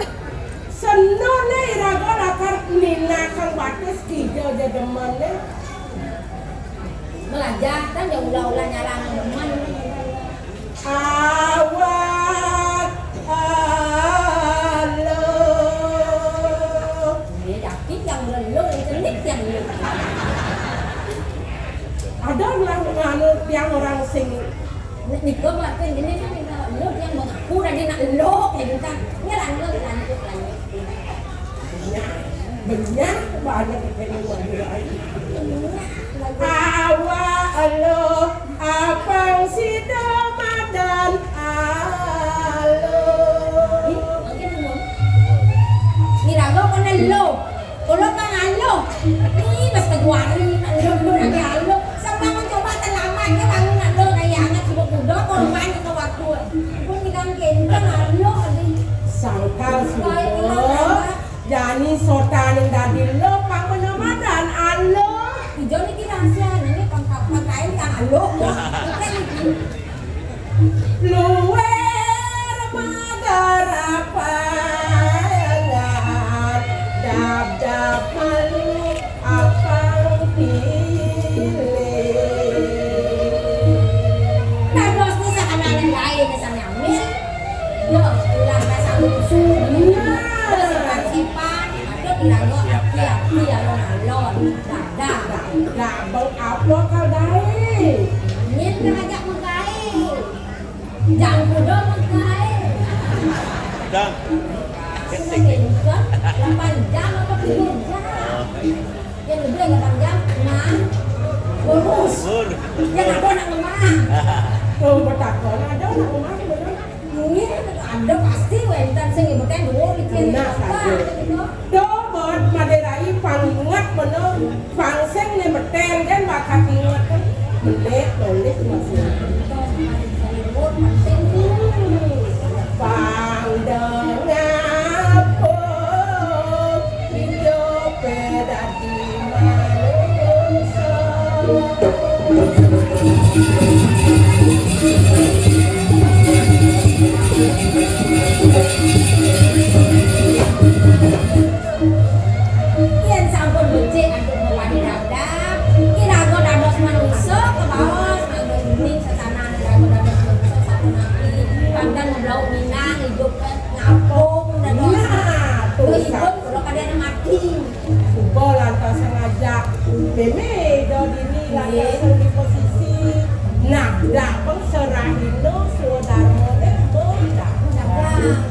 Senone iraga lakar ninakan batis kija jademane. Belajar kan ya ulah-ulah nyarang teman. Awak alo. Dia yakin yang Lo yang cenik yang lo. Ada orang anu tiang orang sing. Nek nika batin gini kan nika lo yang mengaku tadi nak lo kayak gitu kan. Ini lanjut, lanjut, lanjut. Banyak, banyak yang pengen lagi. Awak lo, apang sida madan alo. Ih, makin ngomong. Iraga kena lo. Kalau kang alo. Ih, mas kejuari, alo, alo, alo. Sama mencoba terlambat, ya, bangun alo, kayak anak sibuk muda, korban ke waktu. Pun nikang kentang, alo, adi. Sangkal sudah. Jani sotaning dadi lo pang panamadan alo. Ijo niki rahasia, niki pang kapan kain kang alo. Bukan niki. Luwer magarapangan, dap-dap malu apang pilih. Dados ni sakananing gaé ni sami ambil. Yo, ulah rasa musuh. Nah. Bersipan-sipan, ada dilago aki-aki alon-alon. Dadah. Gabeng apa kau gaé? Angin ngajak menggaé. Jam kuda menggaé. Dang. Sudah kencang, delapan jam apa tujuh jam? Yang lebih delapan jam, enam. Bonus. Bonus. Yang ada nak lemah. Tuh, bertakon ada nak lemah, bener. Ini ada pasti wénten sing ngibetén dhuwur iki. Nah, apa saja. Gitu. Dobot Madé Rai panginget bener. Pang sing ngibetén kan bakat inget kan. Menit, menit masih. Pang dengapun hidupé dadi manungsa. Yén sampun becik antuk mawani dadak, iraga dados manungsa kabaos nganggo uning sesanan iraga dados manungsa sapunapi, pantén ngeblauk minang idup ngapung dados. Nah, tuh, kehibun kula kadéna mati. Suba lantas ngajak mémé ida dini lantas di posisi. Nah, dapeng serahina swadarmané, Bun. Dagang.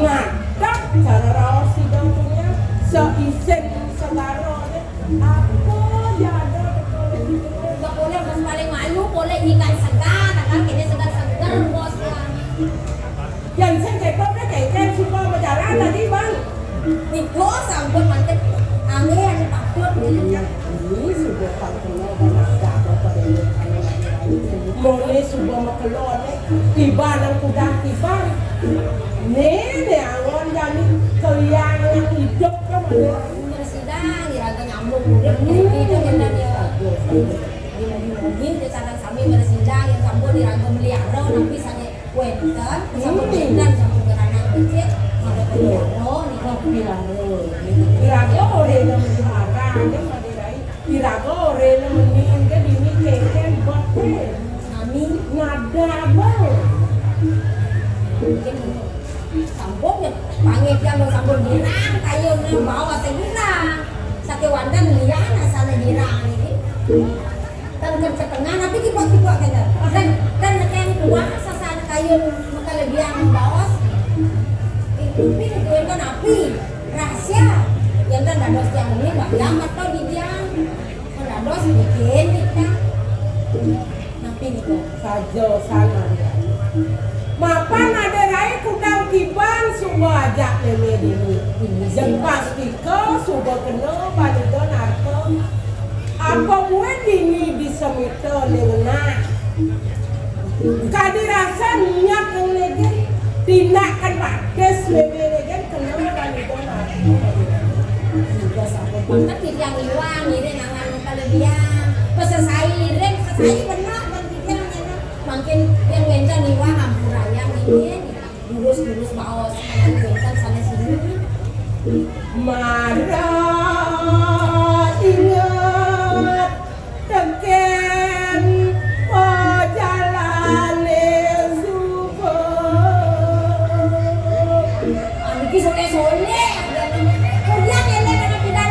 Mantap cara raos sida punya seisin saudarané. Apa jada betul? Enggak boleh, Bos, paling malu, boleh ikan segar, kan kene segar-segar, Bos, ya. Yang sing ketok deh, kengkeng suka berjalan tadi, Bang. Niku sampun mantep anggé anu patut. Ini sudah tak kenal banyak jago pada ini. Mone suba makelo ne, tiba nang kuda tiba. Ne, ne angon jani keliang nang idup ka mane. Bersida, iraga nyambung urip, hmm, gitu, gitu, ya. Mugi-mugi, desanan sami bersida, yang sampun iraga meliara, napi sane wenten, sampun, hmm, wenten, sampun beranak becik, mangda peliara, nika. Peliara. Iraga ora nang meliara, nang meliara. Iraga orena meni engké dini kénkén bot é. Nami nada abang. Sampun ya, pangit ya, mau sampun girang, kayuné bawa sing girang. Sakéwanten lian asalné girang ini. Ten ken setengah, tapi kipok-kipok kéné. Dan, dan nekeng kuah sasan kayun makalebihan baos. Itu pin kuwi kan api. Rahasia. Yén ten dados tiang ini, Mbak, ya, atau di tiang. Dados bikin kita. Napi niku? Saja sana. Mapan Adé Rai kudang kiban suba ajak mémé dini. Jeng pastika suba kena banida narta. Apa buin dini disemita ning nah. Kadi rasa niat ning legen, tindakan batis mémé legen kena banida narta. Suba sampun pangkat titiang iwang, ngiring angan kalebihan. Pesesai iring, sesai bener, dan titiang nyana. Mangkin yén wénten iwang ampurayang ngiring. Lurus-lurus baos, angan wénten sanés sini. Mara inget tekén pajalané suba. Niki soné-soné. Kudian éling ana pidan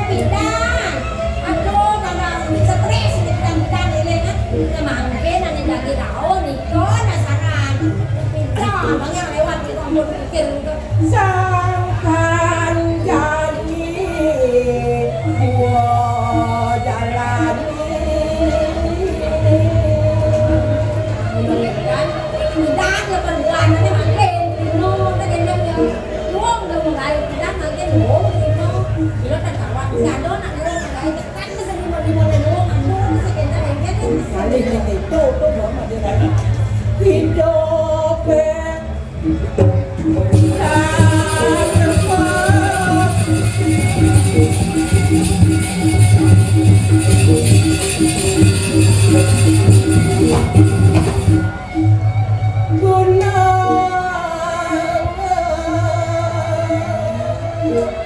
Kado nak dua nak gaé tekan ke seni mau lima lima, aduh, sebentar lagi kan. Malih ning itu tuh, Bang, ada lagi. Hidup, eh.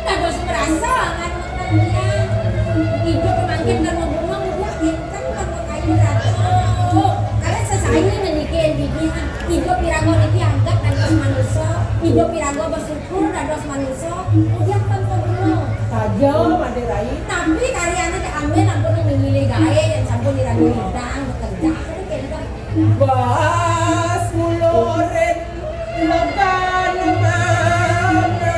Dados merasa nganutan dia. Hidup mangkin kan mau bunga, udah pinter kan mau kayu ratu. Kalian sesaji meniki yang gigi, ah. Hidup piraga niki anggap dados manusa, hidup piraga bersyukur dados manusa, udah tanpa bunga. Saja, Made Rai. Tapi karyanya Cak Amin ampun milih gaé yang sampun diragu hidang bekerja. Itu kayak gitu. Bas muloren makan mana.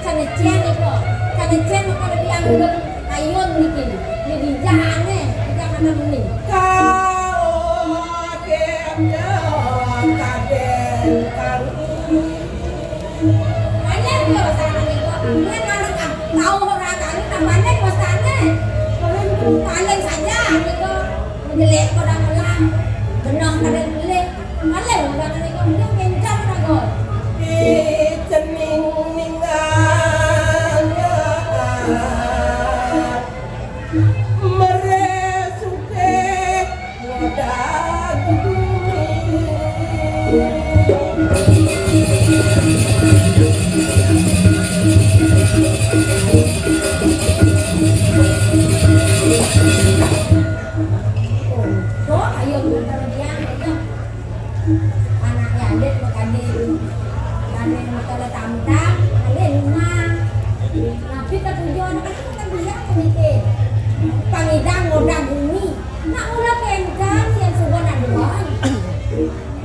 Sanecian iko, sanecian maka lebih anggun ayun niki. Jadi jane, jangan muni. Kau ada kaden kau. Paling yo sana niko. Dia mana kau ora kali tambane bosane. Paling saja niko. Jelek kok dah melang. Benah kada jelek. Malah udah kena kau dia kencang dah kau. Di cening ninggal meresuke modal bumi. Kok ayo muter dia ayo. Anak adik makadi. Kami muter tamtang, kami rumah. Tapi ketujuan kan bukan dia pemimpin. Pangidang ngoda bumi. Nak ngoda kencang yang sudah nak duan.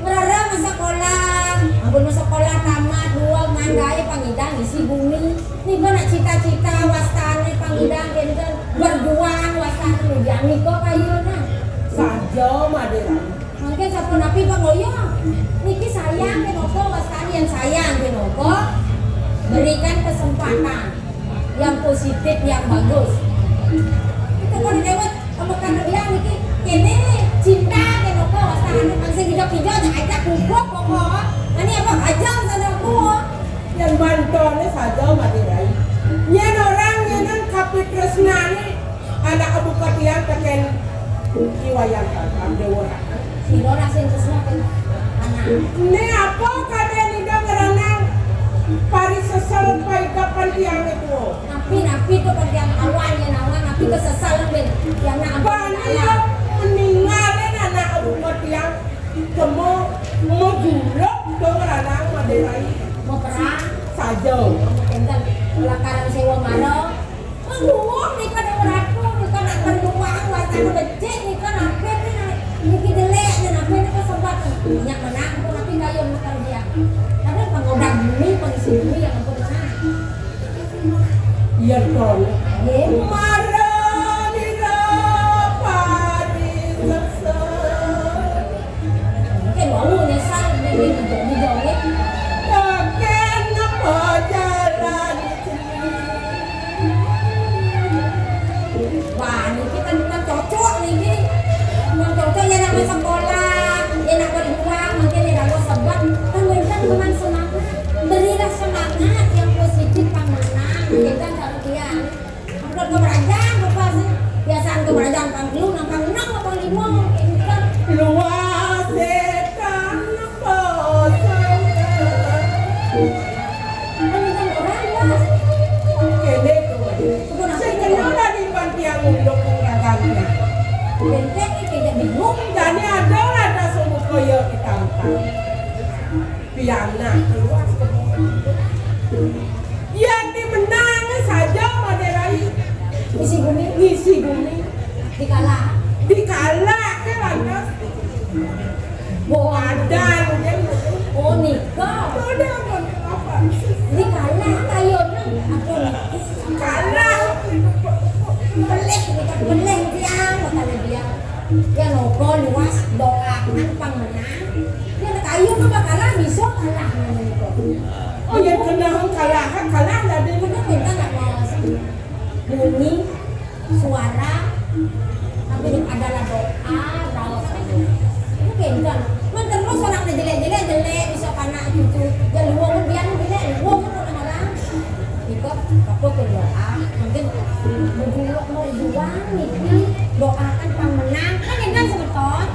Ngrereh sekolah, ampun sekolah tamat dua ngandai pangidang isi bumi. Nika nak cita-cita wastane pangidang kenten berjuang wastane mudian nika kayuna. Saja Madera. Mangke sapunapi pangoyo? Niki sayang kenapa wastane yang sayang kenapa? Berikan kesempatan yang positif, yang bagus. Itu kan lewat pemekaran dia niki kene cinta kenapa wastane sing hijau-hijau ajak kubuk pokok. Ini apa aja sana ku. Yang mantone saja mati rai. Yen orang yen kapitresnane anak buka tiang teken Ki Wayan Kakang Dewa Raka. Sira ora sing tresna pen anak. Ne apa kadene ida ngeranang pari sesel paikapan tiang itu. Napi-napi to panjang awan yen awan napi kesesel ben. Yang nak apa? Bani meninggalin anak buka tiang. Kemo mejuluk dong ranang Madai Rai. Mau perang? Saja. Enten pelakaran sewa mara. Mengguwong nika dong ratu nika nak berjuang wastane becik nika nape ni nak niki jelek ni nape ni kesempat minyak menang tu nanti kayu makan dia. Kadang pengodak bumi pengisi bumi yang ampun menang. Iya, Ton. Nggih. Marani rapani sesel. Oke, wau nyesal dene dijoni-joni. Kakek napa jalan sendiri? Wah, niki kan, kan cocok niki. Kan cocok ya nak sekolah, ya nak berjuang, mungkin ya nak sebab kan wénten teman semangat. Berilah semangat yang positif, Pak Menang. Kita cari dia. Bukan kemerajaan, Bapak sih. Biasaan kemerajaan pang telu, nang pang enam, nang pang lima, gitu kan. Luas setan kosong. Kan bukan orang luas. Kene tuh. Bukan apa sing itu, kenal Pak. Lagi pantiang untuk pengagannya. Benteng ini kayak bingung. Jane ada lah, ada sumuk koyo kita angkat. Pianak luas. Yen dimenang saja Madai Rai. Ngisi bumi. Ngisi bumi. Dikalah. Dikalah ke lantas. Boadan kan. Oh, nika. Boadan apa? Dikalah kayu nang. Aku kalah. Pelih, nika pelih tiang, makanya dia. Ya nopo luas doakan pang menang. Ya kayu ke bakalan bisa kalah menang itu. Oh ya, kena kalah, kalah lah dia. Bener, kita nggak mau. Bunyi suara, tapi adalah doa, raos. Itu kénten. Mén terus orang jelek-jelek, jelek, bisa kana cucu. Ya, lu mau biar lu jelek, lu mau orang. Iko, aku berdoa, mungkin berjuang, berjuang, niki, doakan pang menang. Kan énten semeton.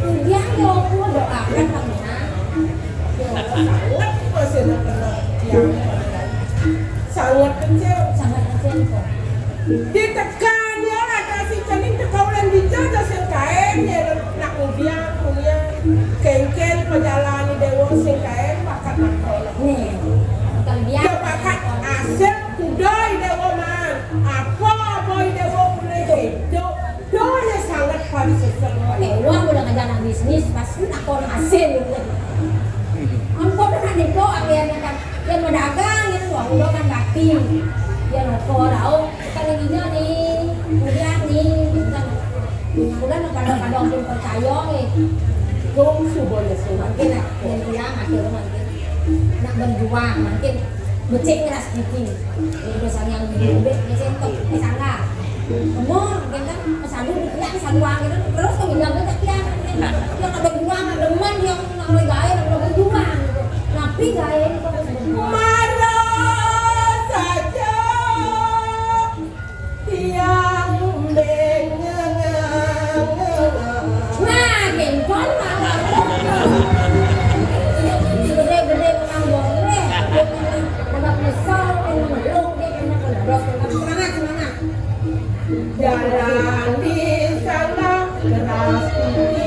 Ujian yo, aku doakan pang menang. Sangat masih anak-anak yang sangat kecil. Sangat kecil kok. Ditekan ya, ada si cening tekaulan dija, ada sing kaén ya, nak ujian, kuliah, kéngkén pajalan di déwa sing kaén, bakat nak. Nih, kelebihan. Ya, bakat asal kuda i déwa man. Apa, apa i déwa boleh itu. Doanya sangat paling susah. Éh, wong udah ngajana bisnis, pasti takon hasil. Ampun, kan itu akhirnya kan, ya mau dagang, ya mau udah kan bati. Ya noko, tahu, kan yang ini nih, kemudian nih, kan. Bulan kadang-kadang pun percaya, nih. Dong, subuhnya sih. Mungkin lah, yang bilang, akhirnya mungkin. Nak berjuang, mungkin becik ngeras gigi. Ini dosa yang gede, becik untuk kesangga. Semua, mungkin kan, pesadu, ya, pesadu, gitu. Terus kami bilang, "Kita kian, mungkin. Yang ada berjuang, ada demen, yang nak mulai gaya, ada berjuang, gitu." Tapi gaya ini kok harus berjuang. Marah saja. Tiang bengeng. Nah, kénten malah. Gedé-gedé menang boleh. Agak nyesel, pengen meluk, dia kena kena. Semangat, semangat. Jalan di sana keras tinggi.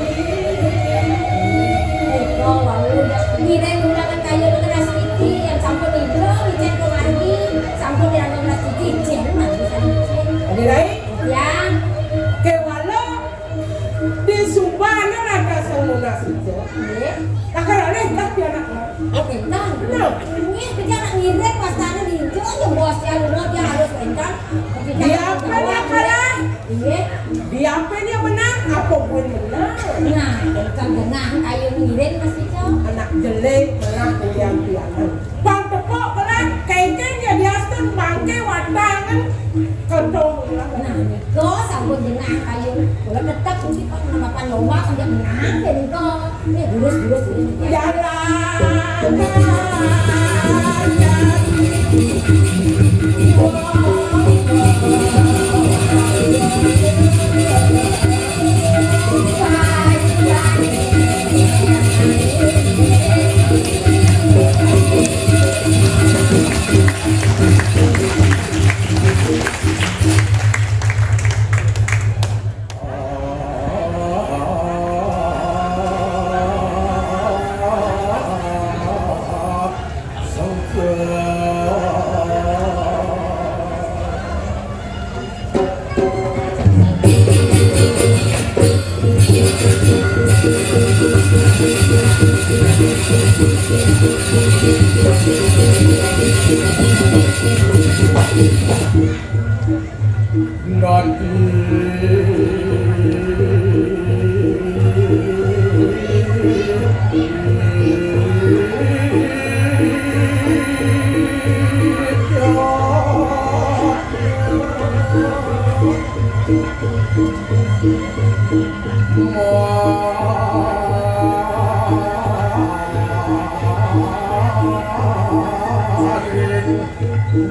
Iko, wau, ngiring undangan kayu keras tinggi, yang sampun ijo, ijin kemargi, sampun dirangkul keras tinggi, ijin, maju sana ijin. Adi lain? Ya. Kéwala di subané rada semunas ijo. Nggih. Takar oleh, lah, dia anak. Oh, kénten. Nah. Nggih, kita nak ngiring, pas tadi di ijo, aja bos, ya, lu, dia harus kénten. Dia apa, dia kalah? Iya. Dia apa dia menang? Apa gue menang? Nah, kan genah kayu ngiring mesti, Cok. Anak jelek menang kuliah pianan. Bang tepuk berat, kéngkén ya diasten bangké watangan. Kedong. Nah, niko sampun genah kayu. Kula tetep niki, Pak, namapan lomba, kok menang, ya, niko. Ini gurus, gurus, gurus. Jalan.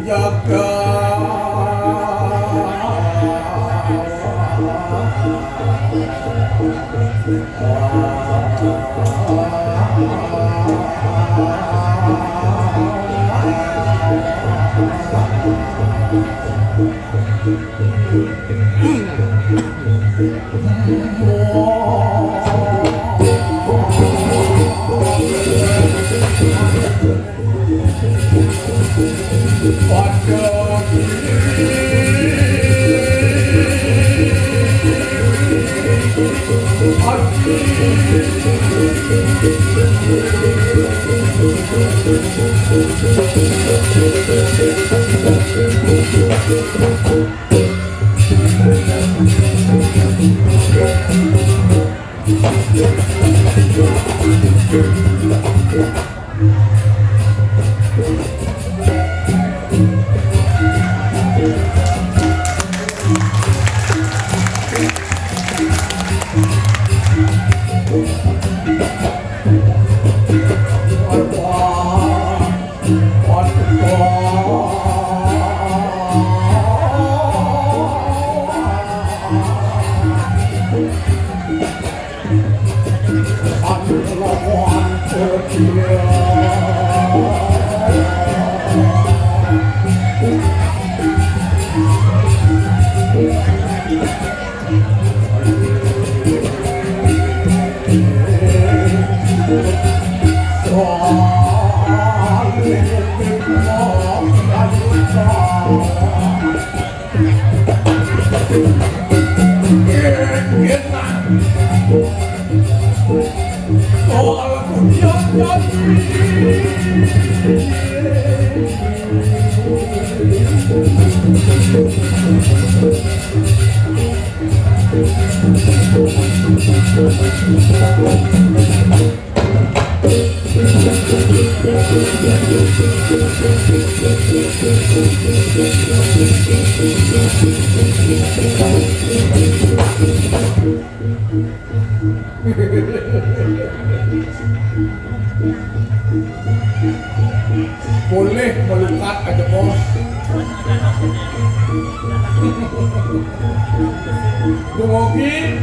Jaga. Polih malukat aja, Bos. Dumugi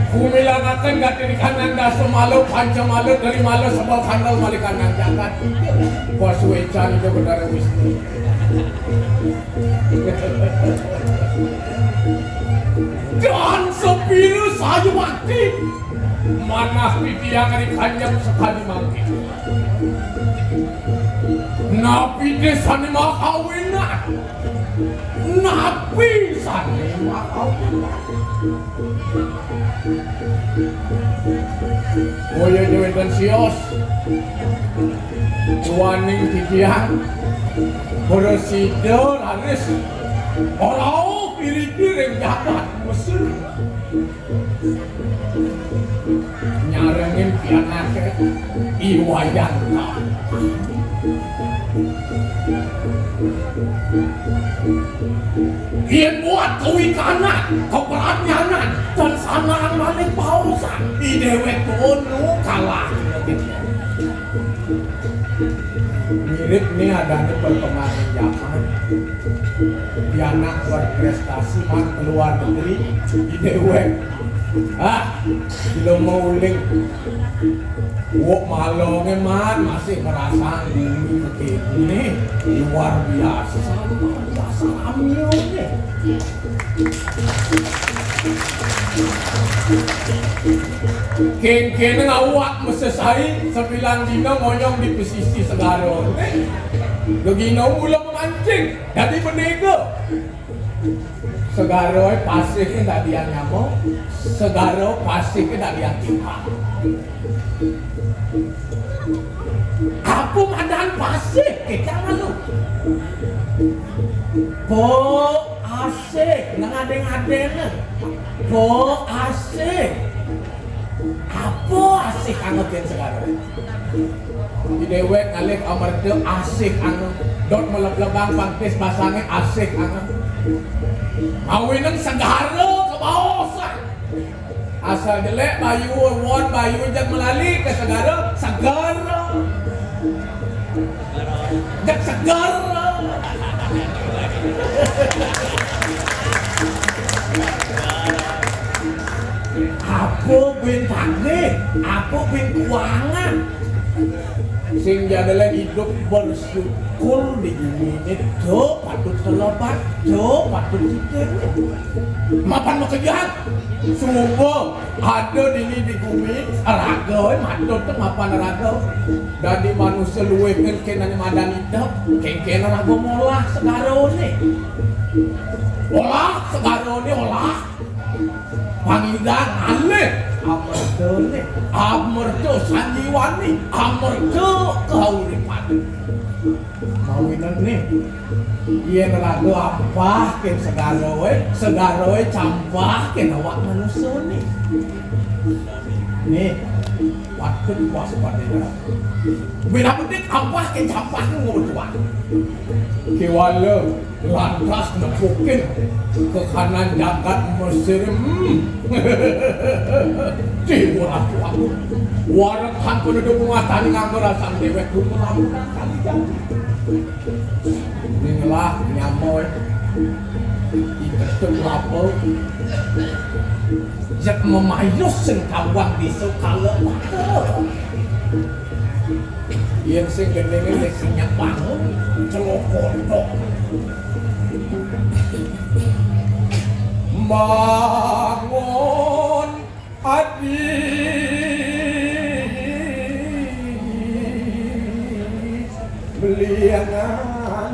kumilanaken gati di kanang dasa mala, panca mala, dari mala sebel kandel malikanang jagat. Bos wecan itu bener Wisnu. Dan sepira sayuwakti manah titiang ri kanjeng sekadi mangkin. Napi dé sané makawinan? Napi sané makawinan? Boya wénten sios. Duaning titiang prasida raris rauh iriki ring jagat Mesir. Nyarengin pianaké I Wayan. Yén buat kawikanan, kapradnyanan, tan sanang malih paosan, i déwék kono kalah. Mirip nih adané perkembangan zaman. Pianak berprestasi man ke luar negeri, i déwék. Ah, belum mau uling. Wok malongé man masih ngerasa dulu begini. Luar biasa. Dasar amioné. Kéngkéné ngawak mesesai, sebilang dina ngoyong di pesisi segara. Gegina mula memancing, dadi benéga. Segara pasih dadian nyama, segara pasih dadian timpal. Apa madan pasih? Kita malu. Po asih, nang adéng-adéng. Po asih. Apa asih anget yén segara? Di déwék ngalih amerta asih anget. Dot meleblebang pangkis basangé asih anget. Mawinan segara kabaosan. Asal jelék bayu, won bayu, jeg melali ka segara, segara. Jeg segara. Apa buin tagih, apa buin kuangan. Sing jadalé idup bersyukur di gumi ini, do patut telebat, do patut dikene. Mapan makejang, suba ada dini di gumi, raga, eh, matut tu mapan raga. Dadi manusia luwih kénkén ane madan idep, kénkén raga molah segara ne. Olah segara ne, olah. Pangidang alih amertane, amerta sanjiwani, amerta kauripan. Mawinan ne, yen raga ampah ken segara, eh, segara, eh, campah ken awak manusane. Ne, patut waspada. Bina bedik ampah ken campah ngono tuan. Kewala. Lantas nepukin kekanan jagat Mesir, hmm. Déwa Ratu Agung. Warekan penduduk rumah tani nganggo rasang déwék gumelamun kali jati. Ning ngelah nyamoy. Iketuk lapa. Jek memayus sing kawang desa kala. Yen sing gendenge wis siap bangun, celaka tok. Bangun adi beliangan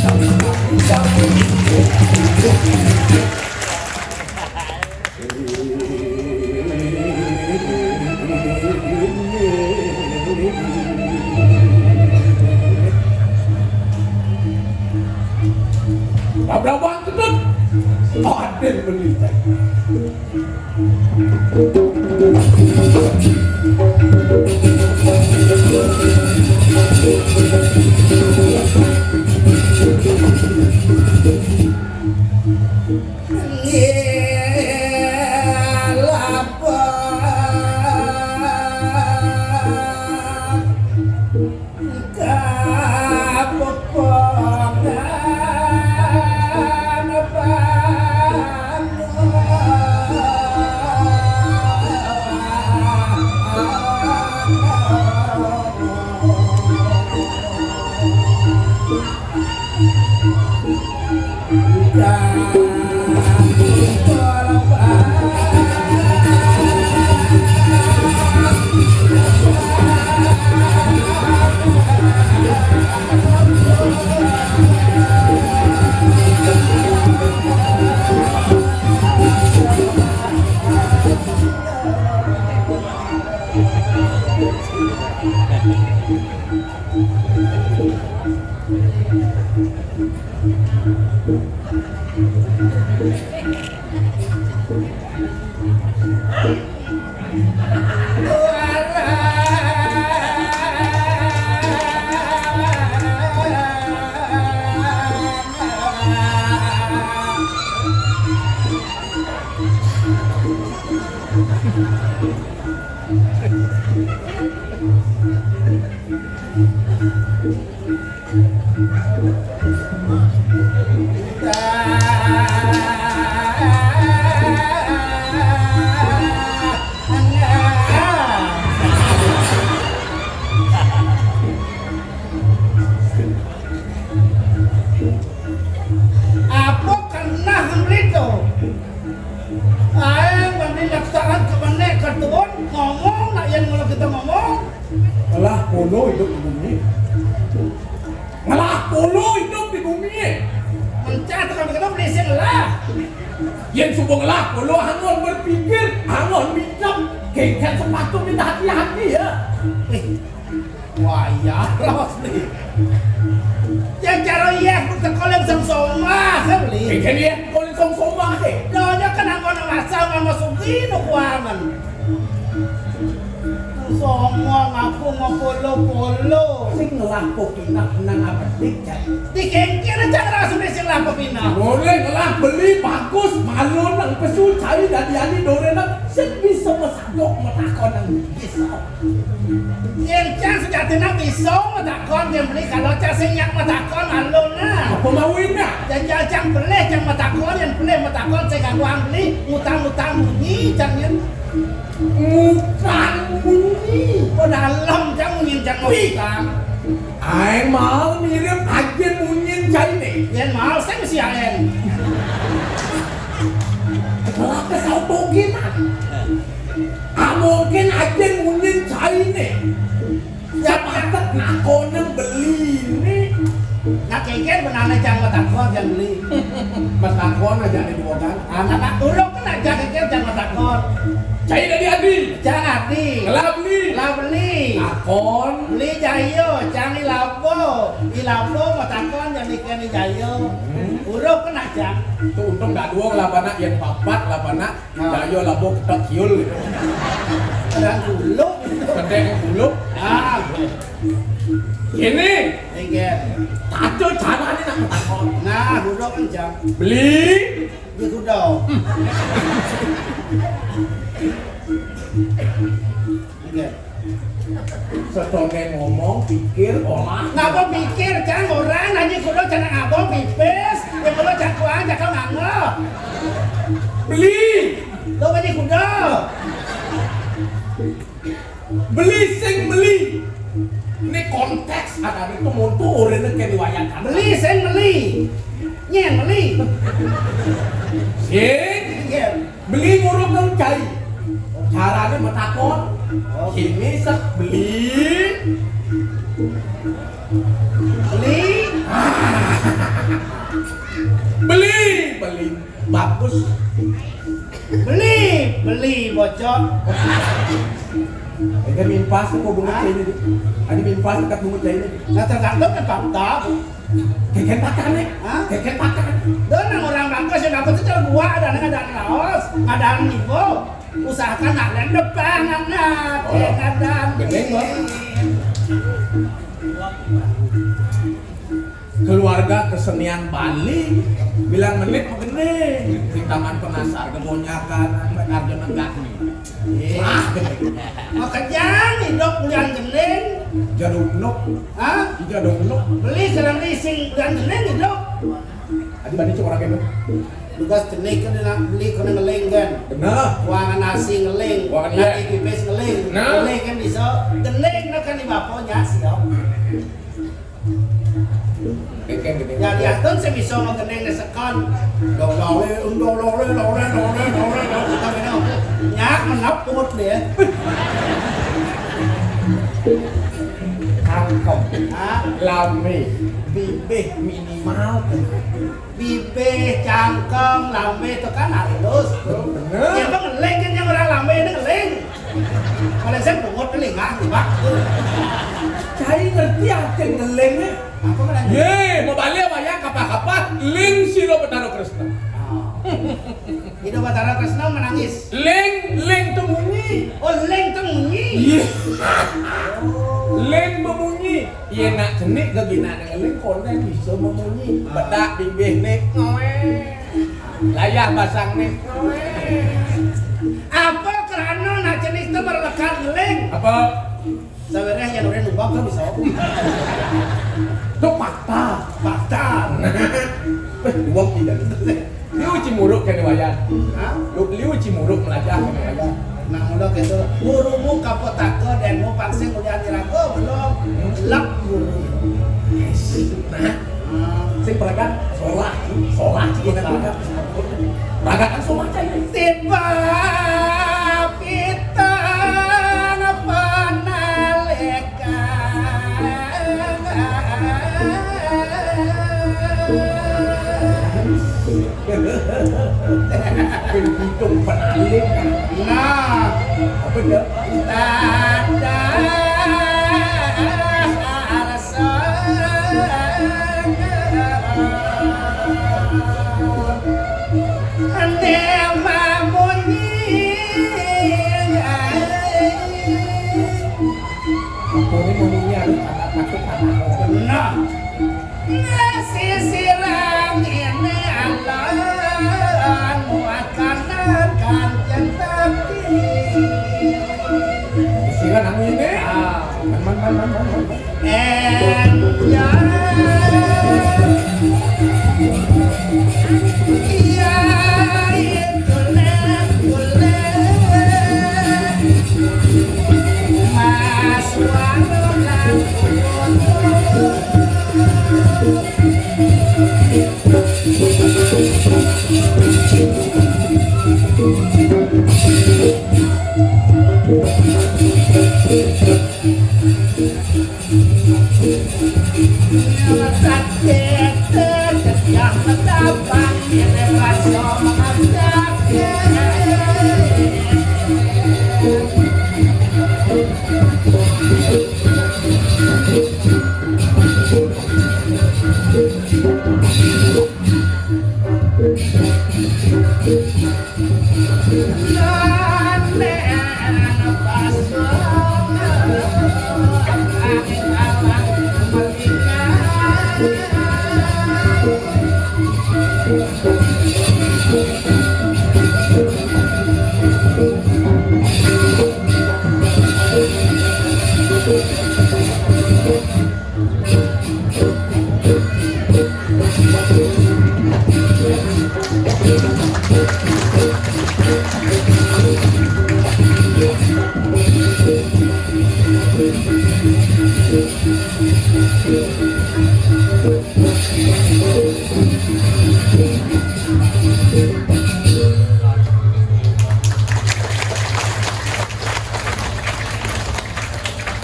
Abrabang ketut. Aden melintai. Apa keneh melito? Ae, mandi nyaksaan ke menek ke tuun, ngomong, nak yen mula kita ngomong. Ngelah polo hidup di bumi. Ngelah polo hidup di bumi. Mencah tekan kita beli sing lah. Yen suba ngelah polo, angon berpikir, angon minjem, kengken sepatu minta hati-hati ya. Eh, wayah los ni. Yang cara iya, aku teko lem song somah, kan, Beli? Kengken iya, teko lem song somah, eh. Donya kan angon masa, angon masuki, no kuangan. Songong aku ngepolo-polo. Sing ngelah pokina nang abedik, Cai. Dikengkir aja ngerasa sing ngelah pokina. Dore ngelah beli bagus, malu nang pesu, Cai, dadi ani dore nang sing bisa mesadok metakon nang bisa. Yen cang sejatine bisa metakon, yen beli kalau cang sing nyak metakon, malu nah. Apa mau indah? Yen cang, cang beli, cang metakon, yen beli metakon, sing ganggu beli, ngutang-ngutang munyi, cang yen. Ngutang munyi. Oh, dalem, cang munyi, cang ngutang. Ae mau mirip ajen munyin caine. Yen mau sing si aen. Lah kesal toge, Mak. Ah, mungkin ajen munyin caine. Nakoné beliné. Nah, kénkén benehné cang matakon, cang beli. Matakon aja ada dua kan. Anak tak turun kan aja kénkén cang matakon. Cai dari adi. Cang adi. Lah beli. Lah beli. Takon. Beli jayo, cang ilabo. Ilabo matakon jadi kén jayo. Hmm. Uruk kan aja. Tuh untung dak dua lah bana yang papat lah bana. Nah. Jayo labo ketek kiul gitu. Ada gulung gitu. Ketek gulung. Ah. Ini. Enggak. Tato carané nak matakon. Nah, gudok kencang. Beli. Di gudok. Enggak. Setoné ngomong, pikir, olah. Ngapa pikir, Cang? Orang nanya kudu cenah abang pipis, ya kudu cakuan, cakal nganggo. Beli. Lo nanya kudu. Beli sing beli. Ini konteks ada itu mutu urine ke diwayangkan. Beli sing beli. Nyén beli. Sing. Nyén. Beli ngurung kang cai. Carane matakon. Oh. Sini sek beli. Beli. Beli, beli. Bagus. Beli, beli bocor. Ada minpas tuh kok bunga cai ini. Ada minpas dekat bunga cai ini. Nah, tergantung ke fakta. Kénkén pakan nih. Hah? Kénkén pakan. Doh, nang orang bagus, yang bagus itu gua ada, ada laos, ada nibo. Usahakan nak lain depan anak, oh, ya, ada. Gendeng, Bang. Keluarga kesenian Bali bilang menit mah gendeng. Di Taman Penasar, Kebonjakan, sampai Arjuna Gandhi. Wah, gendeng. Makanya hidup kuliah gendeng. Jaduk nuk. Hah? Jaduk nuk. Beli sedang rising kuliah gendeng hidup. Adi bani cuma orang itu. Tugas gendeng kan nak beli kena ngeling kan. Benar. Uang nasi ngeling. Uang dia. Lagi pipis ngeling. Nah. Ngeling kan bisa. Gendeng nak kan di bapaknya siap. Kénkén gedé. Ya, diatur sing bisa magendeng sekon. Dong lole, dong lole, lole, lole, lole, lole, kita minum. Nyak menep pungut dia. Cangkem. Hah? Lambé. Bibih minimal. Bibih, cangkem, lambé itu kan halus. Bener. Ya, bang, ngeling kan yang orang lambé ini ngeling. Kalau saya pungut telinga, Pak. Cai ngerti arti ngeling, ya? Apa ngeling? Ye, mau balik apa ya? Kapah-kapah, ling silo Betara Kresna. Ah. Ida Betara Kresna menangis. Ling, ling tuh munyi. Oh, ling tuh munyi. Iya. Oh. Ling memunyi. Iya, nak cenik geginane ngeling konden bisa memunyi. Ah. Bedak bibih nik ngoe. Layah basang nih. Apa kerana nak jenis tu berlekat ngeling? Apa? Sawereh yang udah numpang kan bisa. Itu fakta. Fakta. Eh, dua tidak. Liu Cimuruk ke riwayat. Hah? Lu Liu Cimuruk melajah ke riwayat. Nah, mula gitu. Gurumu kapetaka dan mu paksing udah diraga belum? Hmm. Lak guru. Nah. Sing pragat solah, solah cik kita pragat. Pragat kan solah cai. Tiba pitang panalikan. Berhitung panalikan. Nah, apa dia? Tanda Ampun, ini ngomongnya harus agak takut sama orang. Nah, sisiran ini alon muat kanan kanjeng tapi. Sisiran anu ini. Ah. Man, man, man, man, man, man.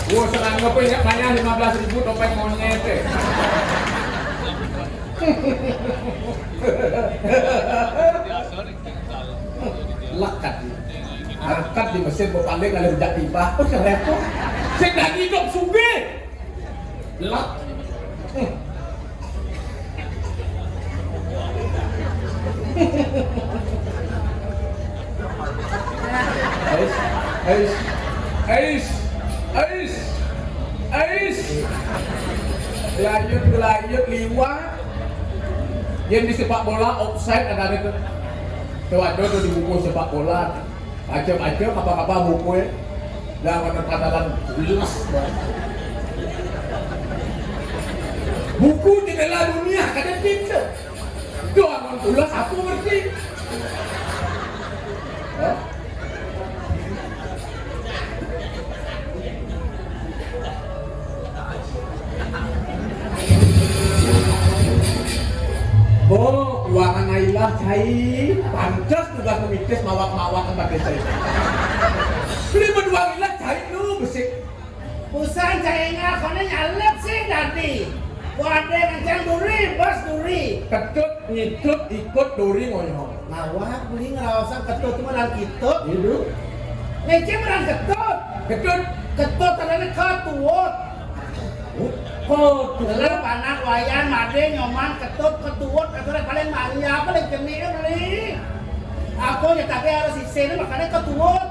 Wah, sekarang apa ingat banyak lima belas ribu topeng monyet eh. Lekat di, angkat di mesin berpaling ada rejak tiba. Oh, repot. Sing dah hidup sugih. Lak. Ais, ais, ais, ais, ais. Layut, layut, liwat. Yang di sepak bola offside ada itu. Tuh ada tuh di buku sepak bola. Baca-baca apa-apa buku eh. Dah mana padalan ulas. Buku jendela dunia kada pintu. Doang ulas aku ngerti. Hah? Bo, uangan ailah cai. Pantes tugas memitis mawak-mawak tempat desa itu. Beli berduang ilah cai lu besik. Busan cai enggak kone nyalep sih dadi. Wade kencang duri, bos duri. Ketut ngikut ikut duri ngoyong. Ngawak beli ngerawasan ketut itu meran kitut. Hidup. Ngecek meran ketut. Ketut. Ketut adalah ketuut. Kotu. Telah panak wayan made nyoman ketut ketuut ketuut paling manja apa lagi jenik beli. Aku ya tapi harus isin makanya ketuut.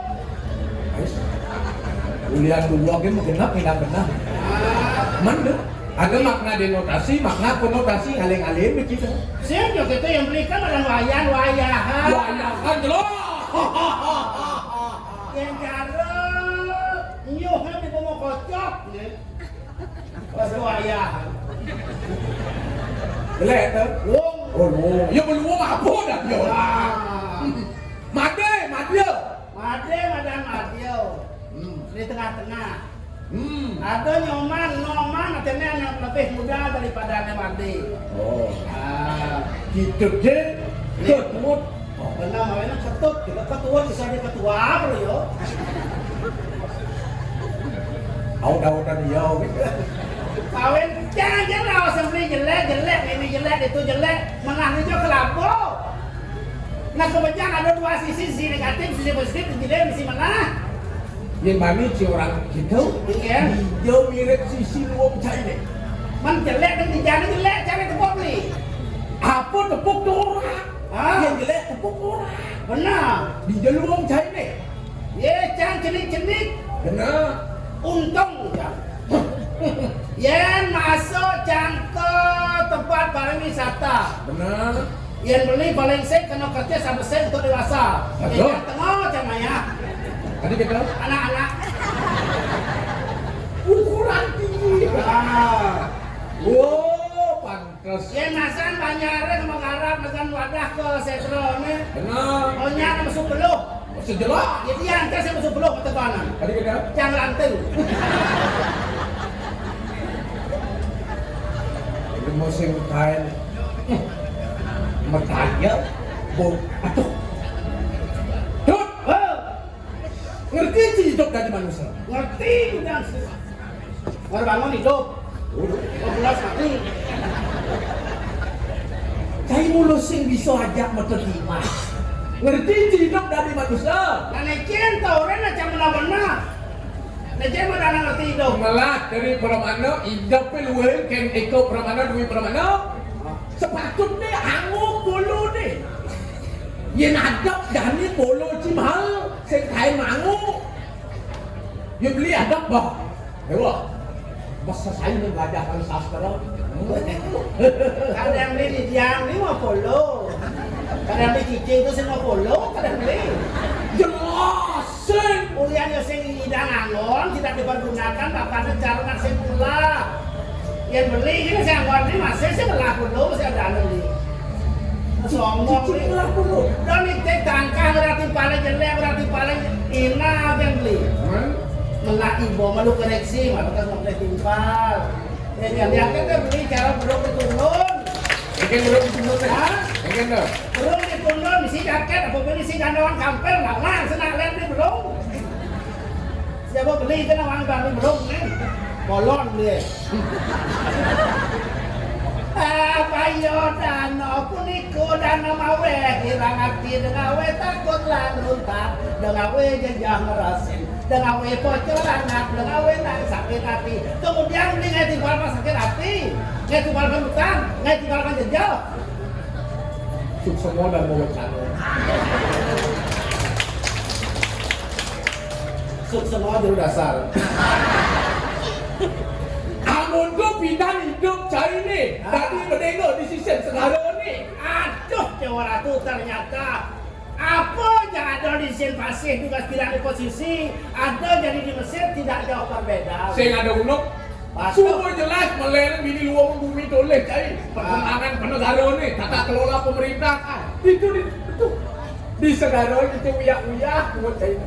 Ulian dulu oke mau genap hilang genap. Mana? Ada makna denotasi, makna konotasi, ngalih-ngalih begitu. Sing juga itu yang belikan ada wayan wayahan. Wayahan jelas. Yang jaro nyuhnya di bawah kocok. Pas lu ayah. Jelek tu. Wong. Oh, lu. Ya belum apa dah dia. Ah. Made, made. Made, madan made. Hmm. Di tengah-tengah. Hmm. Ada nyoman, noman, artinya yang lebih muda daripada ada made. Oh. Ah. Kita je. Iya. Ketut. Benar, makanya ketut. Kita ketua bisa di ketua apa yo? Aud-audan iya gitu. Kawin jangan-jangan awak sembeli jelek, jelek, ini jelek, itu jelek, menah itu kelabo. Nah, kebetulan ada dua sisi, sisi negatif, sisi positif, jadi mesti menah. Yang mana si orang gitu? Iya. Dia mirip sisi luang cai deh. Man jelek dan di jalan jelek, cari tepuk ni. Apa tepuk tu orang? Hah? Yang jelek tepuk orang. Benar. Di jalan luang cai deh. Ye, cang cenik-cenik. Benar. Untung, cang. Yen masuk cang ke tempat pariwisata. Benar. Yen beli paling sing kena kerja sampai sing untuk dewasa. Betul. Yen tengah cang maya. Tadi kita anak-anak. Ukuran tinggi. Ah. Wow, pan Terus. Yen nasan banyare sama ngarap nasan wadah ke setrone. Benar. Onya nama sepuluh. Sejelas. Jadi yang ke sama sepuluh ketebanan. Tadi kita. Jangan ranting. Ini musim kain. Mertanya. Bo. Aduh. Dut. Hei. Ngerti ci hidup dari manusia? Ngerti dan susah. Baru bangun hidup. Dua belas mati. Cai mulu sing bisa ajak meterima. Ngerti ci hidup dari manusia? Nah, necen tau orang macam mana-mana. Necen mana ngerti hidup? Malah dari pramana hidup pe luwih ken eko pramana duwe pramana. Sepatutnya angu polo ni. Yen adep jani polo ci mahal, sing kain mangu. Yen beli adep bah. Dewa. Basa saya ni belajar sastra. Kadang beli di tiang ni lima puluh. Kadang beli cicing tu lima puluh, kadang beli. Jelas sing. Ulian yo sing idang angon, tidak dipergunakan, bapaknya cara nak sing pula. Yang beli ini sing angon ni masih sing belah puluh, masih ada anu ni. Sombong. Cicing lah dulu. Dah nitih tangkah berarti paling jelek, berarti paling enak kan beli. Mana? Mena ibu malu koreksi, malu kan mau timpal. Ya, ya, lihat kan beli cara belum diturun. Bikin belum diturun, hah? Bikin dah. Belum diturun, isi jaket, apa beli isi gandolan kampel, nah, nah, senang lihat ni belum. Siapa beli kena orang beli belum ni? Bolon dia. Apa yo dana puniko dana mawe hilang hati dengan we takut lan runtak dengan we jejah ngerasin dengan we bocor anak dengan we nang sakit hati. Kemudian beli ngai timbal sakit hati, ngai timbal utang, ngai timbal jejah. Suksma dan mewacana. Suksma juru dasar. Amun ku pindah hidup cai ni, ah, tadi bedengok di sisen segara ni. Aduh, Dewa Ratu, ternyata apa yang ada di sisen pasih juga tidak di posisi, ada jadi di Mesir tidak jauh berbeda. Sing ada unuk, semua jelas melen bini luar bumi toleh cai. Perkembangan penegara ni, tata kelola pemerintahan. Itu di, itu. Di segara kita uyah-uyah, buat cai.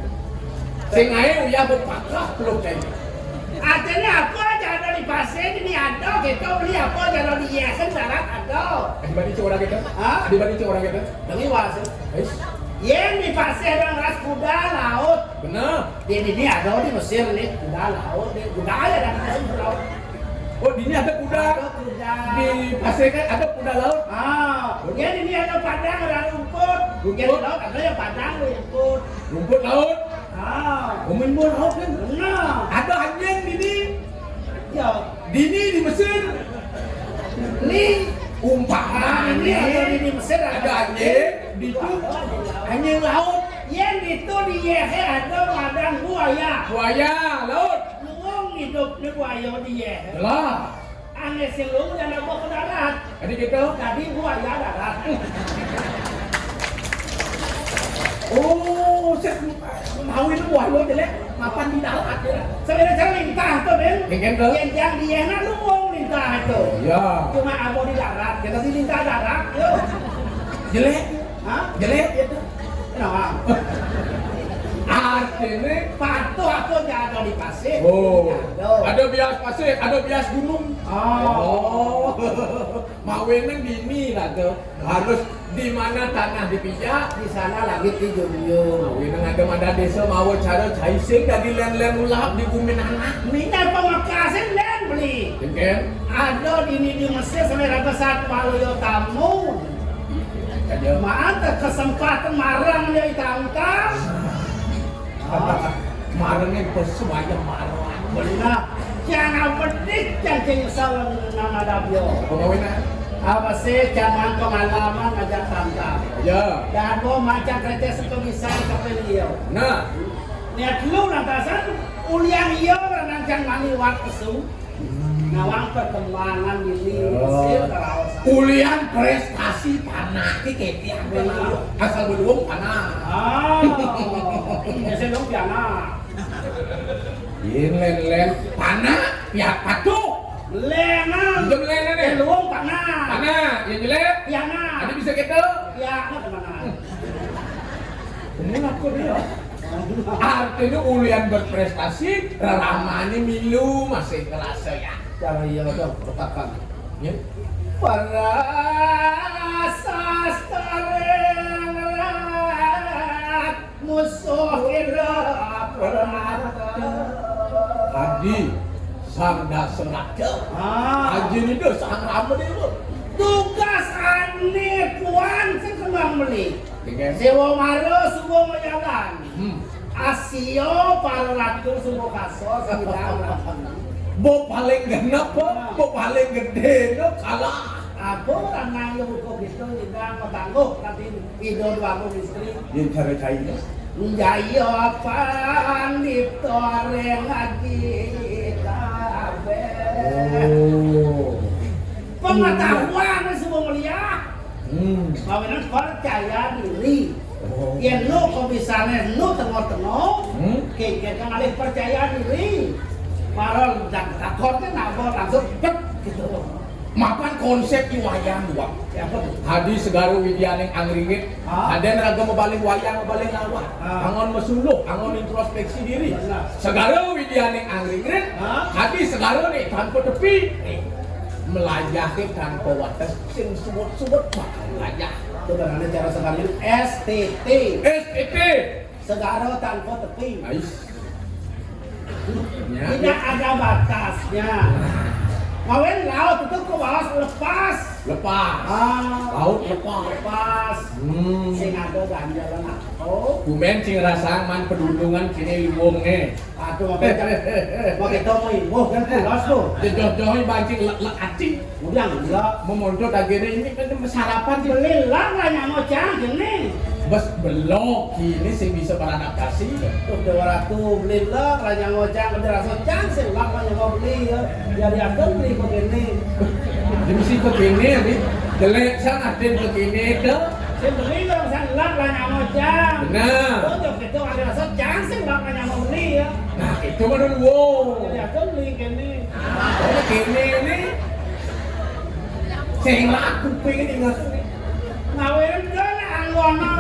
Sing ae uyah berpakah, belum cai. Artinya apa aja ada di pasir ini ada, kita beli apa aja ada di Yesen darat ada. Di mana orang kita? Hah? Di mana orang kita? Demi wasit. Yen di pasir ada ngeras kuda laut. Benar. Di ini ada di Mesir nih, kuda laut nih, kuda aja dan laut. Oh, di ini ada kuda. Ada kuda. Di pasir kan ada kuda laut. Ah, yen ini ada padang, ada rumput. Rumput. Yen laut ada yang padang, rumput. Rumput laut. Ah. Rumput laut kan? Benar. Ada anjing di ini. Ya. Di ini di Mesir. Ni. Umpama ini ada di Mesir ada anjing, di itu anjing laut. Yen itu di Yehe ada madang buaya. Buaya laut. Luwung hidup ni buaya di Yehe. Jelas. Ane silung dan apa ke darat. Jadi gitu. Jadi buaya darat. Oh, set mau itu buaya jelek, mapan di darat ya. Sebenarnya saya lintah tuh, Ben. Mungkin tuh. Yang yang di Yehe luwung lintah itu. Ya. Cuma apa di darat, kita di lintah darat, yo. Jelek. Hah? Jelek itu. Kenapa? Artinya patuh aku jatuh di pasir. Oh. Jatuh. Ada bias pasir, ada bias gunung. Oh. Oh. Maweneng dini lah tuh. Harus di mana tanah dipijak, di sana langit dijunjung. Maweneng ada mada desa mawa cara caising dari len-len ulap di bumi anak ni. Nah, pamekasin len beli. Engken? Ada dini di Mesir sampai raga saat waluyo tamu. Aja. Mantap kesempatan marang dia hitam-hitam. Ah. Marangnya pesuaya marang. Benar. Jangan pedik, jangan nyesal nama Dabio. Pengawinnya? Apa sih zaman pengalaman aja tantang. Ya. Dan mau macam kerja sekolah bisa ke beliau. Nah. Niat lu lantasan ulian iya renang jang mani waktu. Nawang perkembangan ini, oh, Mesir karaosan. Ulian prestasi panah ki keti apa. Benar. Asal beduong panah. Ah, Mesir dong piana. Yen len-len panah, pihak patuh. Lenan. Jam lenan deh. Luong panah. Panah, yang jelek. Piana. Ada bisa gitu? Piana kemana? Ini aku dia. Artinya ulian berprestasi, reramane milu masih ngerasa ya. Cara iya dong, katakan. Ya. Para sastra ngrat musuh kira permata. Tadi sang daserata. Ah. Aja ni dah sang rame dia tu. Tugas ane puan sing kembang meli. Dengan? Sewa mara subuh majalan. Hmm. Asio para ratu subuh kaso sidang ratu. Bo paling genep, bo, bo paling gede, no, kalah. Apa orang nang yang buka gitu, sidang, matangguh, tapi ido dua puluh istri. Yang cara cairnya? Jaya pandita ring adi kabeh. Oh. Pengetahuan semua mulia. Hmm. Mawinan percaya diri. Oh. Yen lu kok bisane lu tengok-tengok, hmm, kayak kita ngalih percaya diri. Parol dan takutnya nabok langsung bet gitu. Mapan konsep i wayang, Wak. Ya, apa tuh? Adi segara widyaning angringit, ah, aden raga mabalih wayang, mabalih lawak. Ah. Anggon masuluh, anggon introspeksi diri. Benar. Segara widyaning angringit, ah, adi segara né tanpa tepi. Eh, mlajahe tanpa wates, sing suud-suud bakal mlajah. Itu kan ada cara sekarang S T T. S T T. Segara tanpa tepi. Ais. Tidak ada batasnya. Ngawin laut itu ke bawah lepas. Lepas. Ah. Laut lepas. Lepas. Hmm. Sing ada ganjalan apa? Gumen sing rasang man pedundungan kini luwung né. Aduh, apa itu? Pakai tomo ibu kan pulas tuh. Jodoh-jodoh bancing lek-lek acing. Udah, enggak. Memonto dagene ini kan sarapan di. Beli lak lah nyama cang gini. Bes belok ini sing bisa beradaptasi. Tuh, Dewa Ratu, beli lak lah nyama cang, udah rasa cang sing lak lah nyama beli ya. Jadi akan beli kok gini. Jadi mesti kok gini ya, Bi. Jelek sana, Din, kok gini ke. Sing beli dong, sang lak lah nyama cang. Benar. Oh, jok itu ada rasa cang sing lak lah nyama beli ya. Nah, itu menurut wo. Jadi akan beli gini. Kene ini sing laku pengen ingat. Ngawin dene anggono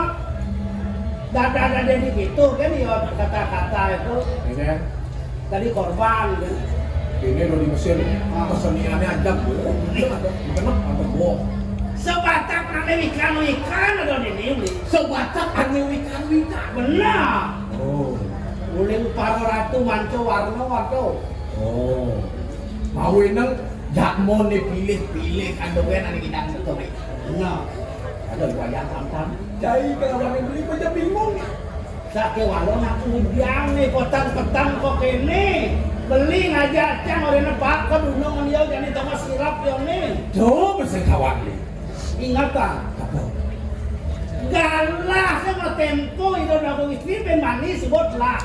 dada-dada di gitu kan ya kata-kata itu. Ini kan? Tadi korban kan. Ini lo di Mesir, ah, keseniannya aja, Bu. Ini ada, kenapa ada boh? Sebatak ane wikan-wikan ada di ini, Uli. Sebatak ane wikan-wikan. Benar. Oh. Uling para ratu manca warna, waduh. Oh. Mau eneng, jak mone pilih-pilih kan doyan ane kita ngeturi. Nah, ada wayang tam-tam. Cai kalau beli aja bingung. Sake walo nak ujang nih, petang-petang kok kene. Beli ngajak cang ora nebak ke gunung dia jadi tengah sirap yo nih. Tuh, mesti kawan nih. Ingatan. Apa? Galah sama tempo itu aku istri ben mani sebut lah.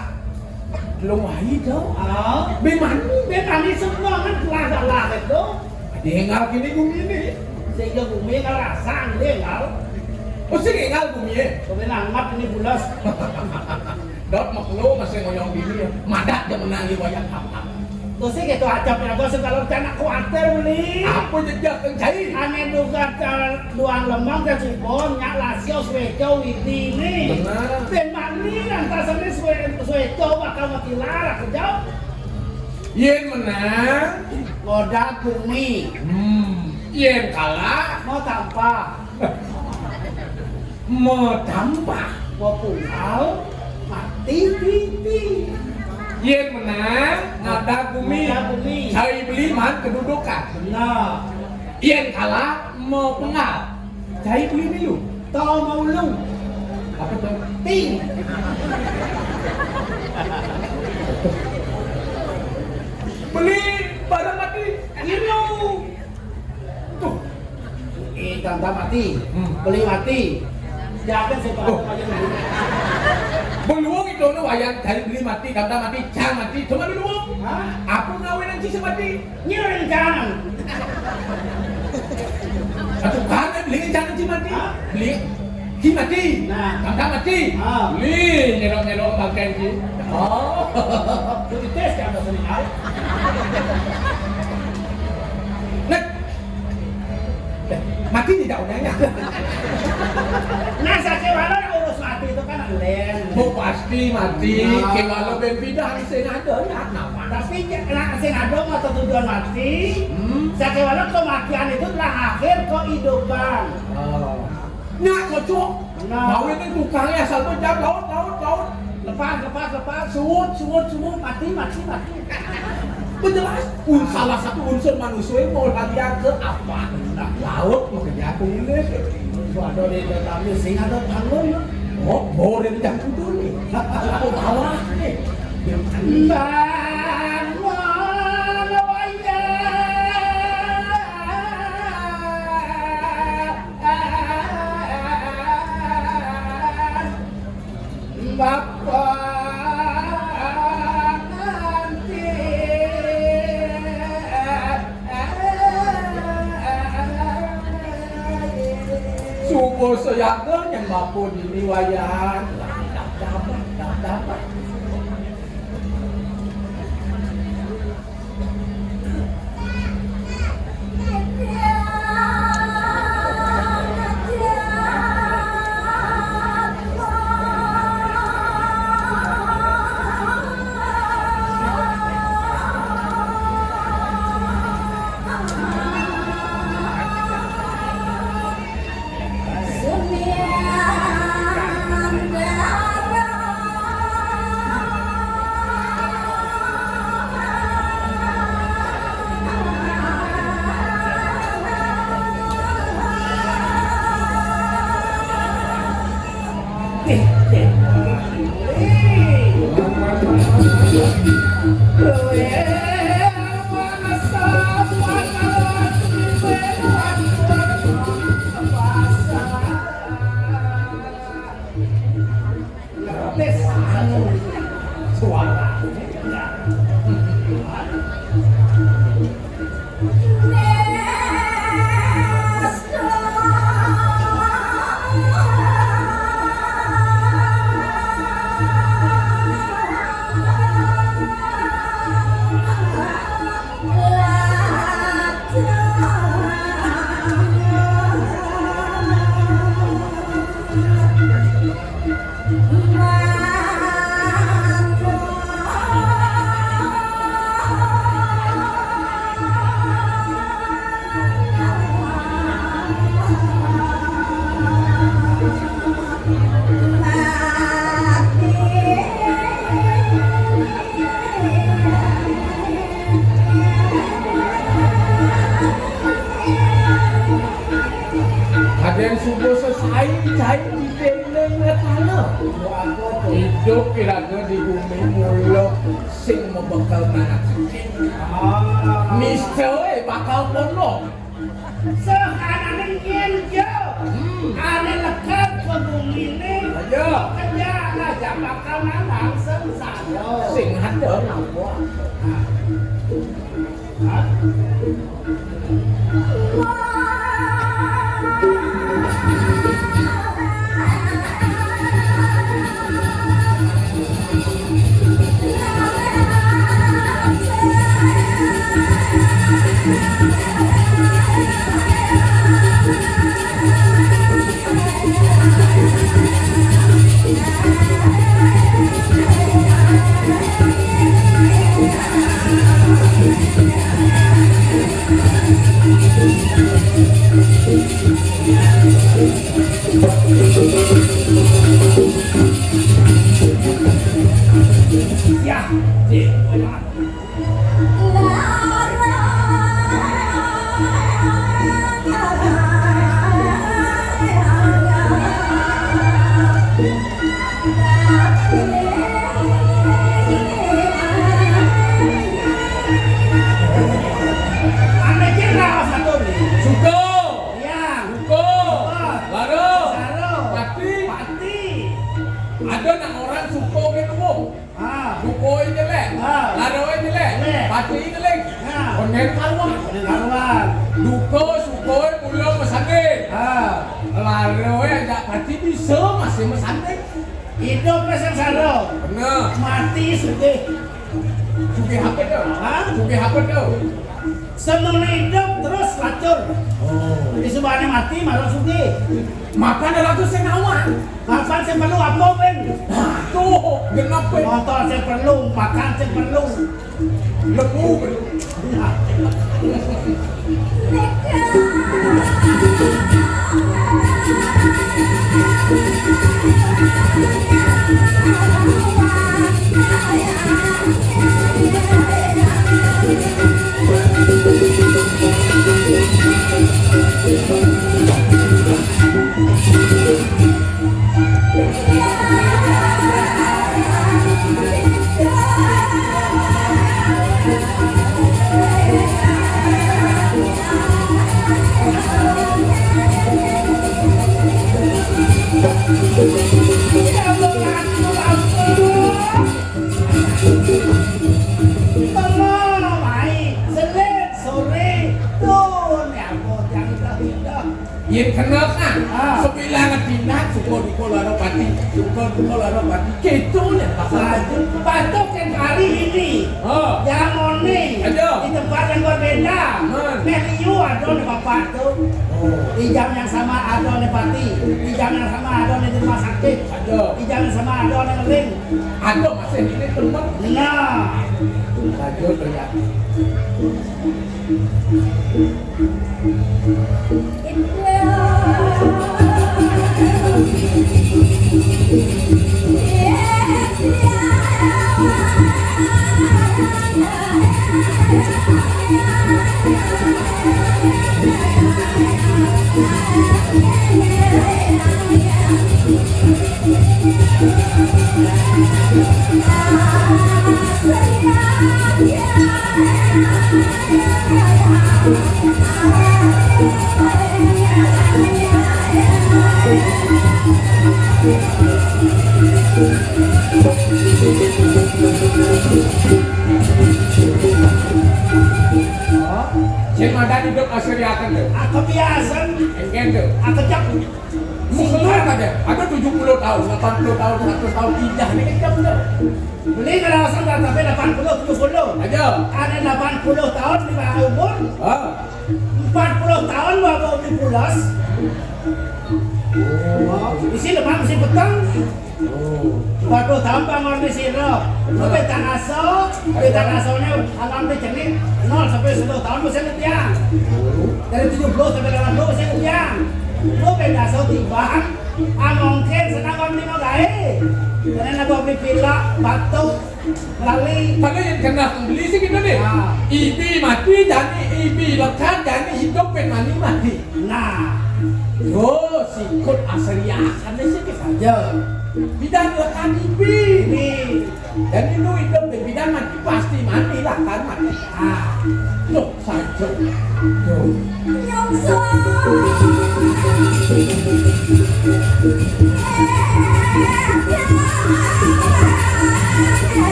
Belum wahid, tau? Ah. Ben mani? Ben mani semua kan lah galah itu. Ada yang ngal kini bumi ini. Sehingga bumi ngal rasa, dia ngal. Oh, sing ngal bumi ya? Kemudian amat ini bulas. Dot maklo masih ngoyong bini ya. Madak dia menangi wayang ham-ham. Terus sih gitu acap ya, gua sih kalau cana kuatir beli. Apa jejak kencai? Ane duga cal-, duang lemang ke Cibon, nyak lasio sueco widi ni. Benar. Ben mani lantas ini sue-, sueco bakal mati lara kejauh. Yen menang, ngoda bumi. Hmm. Yen kalah, mau tampah. Mau tampah. Mau pungkal, mati pipi. Yen menang, ngoda bumi. Ngoda bumi. Cai beli man kedudukan. Benar. Yen kalah, mau penggal. Cai beli milu. Tau mau lu. Apa tuh? Ting. Beli barang mati. Ilu. Tuh. Eh, tanda mati. Hmm. Beli mati. Jangan sih, Pak. Oh. Aja dulu. Beluang itu nu wayang cai beli mati, tanda mati, cang mati. Cuma dulu. Hah? Aku ngawin nanti semati. Ini rencana. Satu kan beli rencana cai mati. Hah? Beli cai mati. Nah. Tanda mati. Ah. Beli nyerok-nyerok pakai cai. Oh. Itu tes kan sering hal. Nah. Eh, mati tidak undangnya. Nah, sakewala urus mati itu kan alen. Oh, pasti mati. Nah. Kewala ben pindah sing ada, nah, kenapa? Tapi ja-, nah, sing ada mah tujuan mati. Hmm. Sakewala kematian itu adalah akhir kehidupan. Oh. Nyak cocok. Nah. Mau ini tukangnya asal tuh jam laut, laut, laut. Lepas, lepas, lepas. Suut, suut, suut. Mati, mati, mati. Jelas, un-, salah satu unsur manusia yang mau latihan ke apa? Nah, laut mau kerja aku ini. Waduh, di dalam sing ada tanggul. Oh, boleh di jam tujuh nih. Aku bawah nih. Bangun wayah. Bapa nganti. Subuh sayaga nyang bapa dini wayan. Dapat, dapat. Kadén subuh sesain, cai dipéndéng ka taneuh. Idup iraga di gumi mula sing mabekel manah suci. Nista, éh, bakal pondok. Sahananing nyén ja. Hmm. Ané lekad ka guminé. Aja. Kerja aja bakal nandang sengsara. Sing ada ngawa. Nah. Ané kira satu nih. Suko. Iya. Suko. Suko. Laro. Laro. Pati. Pati. Ada nak orang suko gitu, Bu. Ah. Suko ini lé. Ah. Laro ini lé. Lé. Pati ini lé. Nah. Konden karuan. Konden karuan. Duka suko mula masanding. Ah. Laro aja pati bisa masih masanding. Idup wis sengsara. Bener. Mati sugih. Sugih apa tuh? Hah? Sugih apa tuh? Semuanya idup terus lacur. Oh. Jadi subané mati malah sugih. Makan ratu sing awan. Makan sing perlu apa, Ben? Tuh, genep, Ben. Motor sing perlu, makan sing perlu. Lebu. Tengah, baik, selit, sore, tun, ya ampun, yang indah-indah. Yén kena kan, ah, sebilang ngedinak, suka duka lara pati, suka duka lara pati. Gitu nih, Pak. Batuk, batuk yang hari ini. Oh. Yang moni. Aduh. Di tempat yang berbeda. Hmm. Meliu ada nih Bapak tuh. Oh. Di jam yang sama ada nih Pati. Di jam yang sama ada nih di rumah sakit. Aduh. Di jam yang sama ada nih ngeling. Aduh, masih ini temen. Nah. Lanjut ya. Sing madan idup asri akan tuh. Aku biasa. Engken tuh. Aku cak. Mungkin ada, ada tujuh puluh tahun, delapan puluh tahun, seratus tahun, indah ini kan bener. Beli ngerasain rata-rata delapan puluh, tujuh puluh. Aja. Ada delapan puluh tahun di bawah umur. Ah. Empat puluh tahun bapak udah pulas. Oh, isi lemah mesti petang. Oh. Empat puluh tahun bangun di sini. Lu betang aso, betang asone alam di jenik nol sampai sepuluh tahun mesti ngebiang. Dari tujuh puluh sampai delapan puluh mesti ngebiang. Lu betang aso timbang, ah, mungkin senang kan lima gae. Karena gua beli pilak, batuk, lali. Padahal yang kena beli sih gitu deh. Ah. Ibi mati, jani ibi lekan, jani hidup pen mani mati. Nah. Yo, sikut asri akan sih saja. Bidan lekan ibi. Ibi. Jani lu hidup pen bidan mati pasti mati lekan mati. Ah. Loh, saja. Tuh.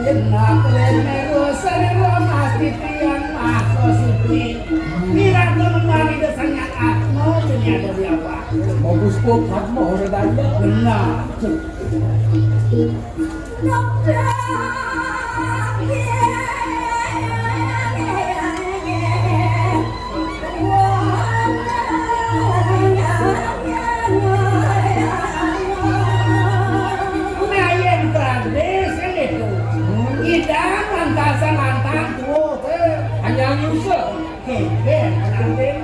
Yen nak lene rosane romas titiang masa suci. Miraga mengani desanya atma dunia dari apa? Bagus kok, Padma ora daya. Benar. Nah, yen Prancis kan itu. Idang lantasan lantang tuh, eh. Hanya nyusul. Keben, keben.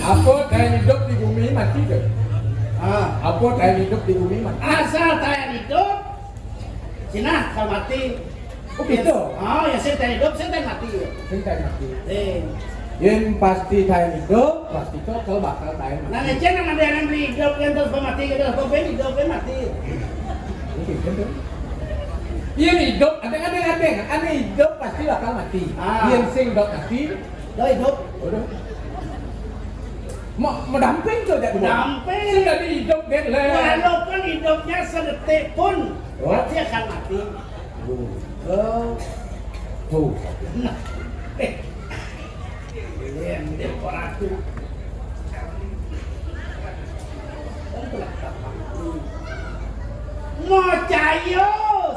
Apa kain hidup di bumi mati ke? Ah. Apa kain hidup di bumi mati? Asal kain hidup, Cina kalau mati. Oh, gitu? Oh, ya, sing kain hidup, sing kain mati. Sing kain mati. Eh. Yen pasti kain hidup, pasti kok kalau bakal kain mati. Nah, ngecen yang ada yang beli hidup, yang terus mati, gitu, apa ben hidup, ben mati. Ini gitu, tuh. Yen hidup, ada, ada, ada, ada hidup pasti bakal mati. Ah. Yen sing dok mati, dah hidup. Udah. Mau, mau damping tuh, jadi. Damping. Sudah di hidup, kan, lah. Walaupun hidupnya sedetik pun, oh, pasti akan mati. Oh. Oh. Tuh. Nah. Eh. Ini yang dia peratu. Kan Caya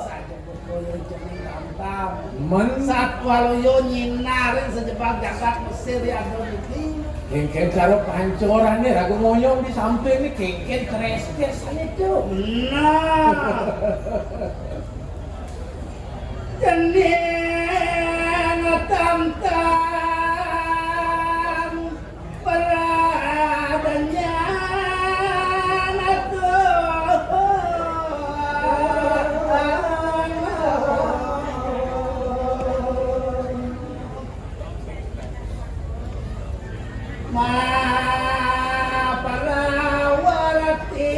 saja bekoyo jeneng Tamtam. Men Satwaluya nyinarin sajebag jagat Mesir di ado niki. Kéngkén cara pancorané raga ngoyong di samping né, kéngkén kreskes ané to. Nah. Jeneng Tamtam. Pradanyana tuh. Ma parawarti.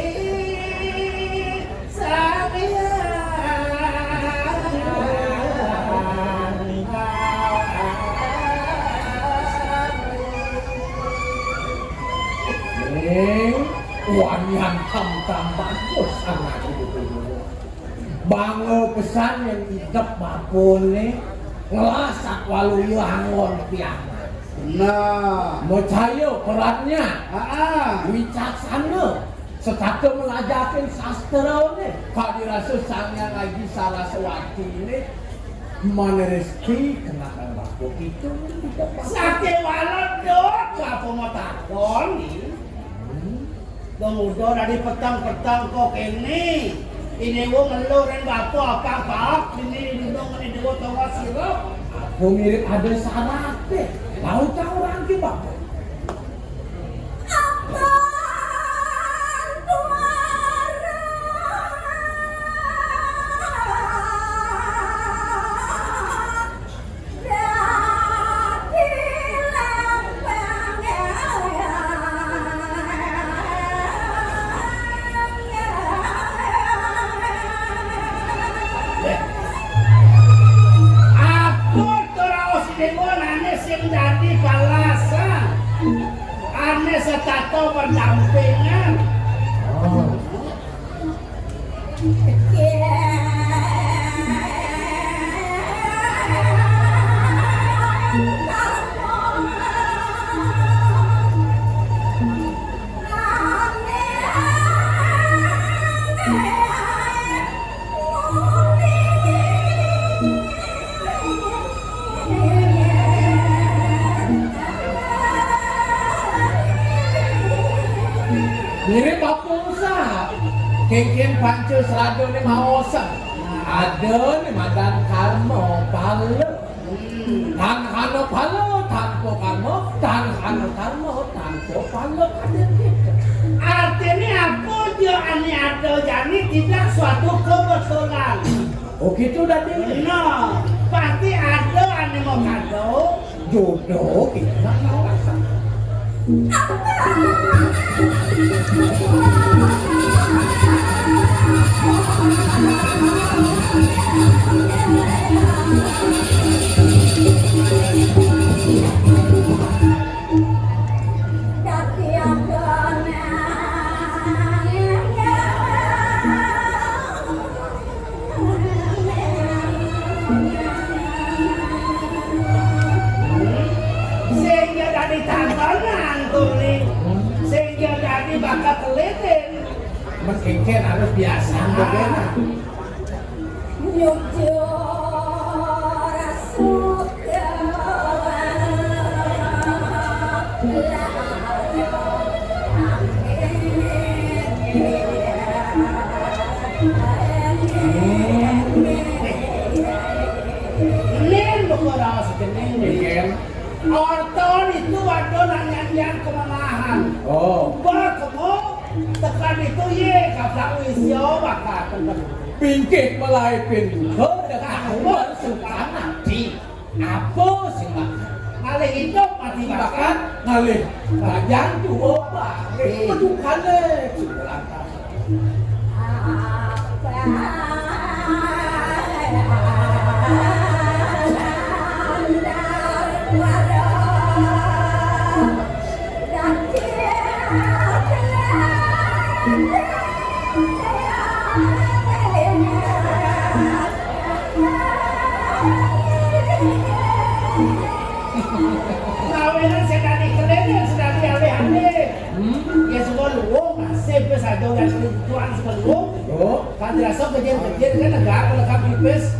Ning, wanian Tamtam bagus anak ibu dulu. Bangga pesan yang idep bapané ngelas Satwaluya anggon pianak. Nah. Macaya perannya. Aa. Wicaksana. Setata melajahin sastrané, kadi rasa Sang Hyang Aji Saraswatiné, mané résti kenakan bapa kita. Sakéwala dot bapa matakon, nih. Hmm. Pemuda dadi peteng-peteng kok kéné. Ini wong ngeluh ring bapa apa-apa, ini lindung ini dewa tonggo sira. Aku mirip ada saraté. Tahu-tahu rangki bapa. Apa to raos Déwa ané sing dadi palasan, ané setata berdampingan. Oh. Mirip apa usah? Kéngkén panca sradané maosang. Ada né madan karma pala. Tan hana pala tanpa karma, tan hana karma tanpa pala. Artiné apa ja ané ada jani tidak suatu kebetulan. Oh, gitu dadi. Nah, pasti ada ané mau kado. Jodoh kita nggak tahu rasa. Sehingga dadi tangganan, Tuli. Sehingga dadi bakat lilin. Meskipun harus biasa. Nyujur suka. Ning, buka raos kening, ning. Orton itu waduh nanya-nanya kemalahan. Oh. Ubah kemo, tekan itu ye, kata Wisyo, bakal tekan. Pingkih melai pinduka, ketahuan sukan ati. Apa sing bakal? Ngalih idup mati bakat, ngalih bajang tua balik. Aduh, kalih. Kawinan sing dadi kelene, sing dadi alih-alih. Hmm. Ya, semua luwung, nasib wis aja udah tuan semua luwung. Oh, kan dirasa kejadian-kejadian kan negara kalau kami pes.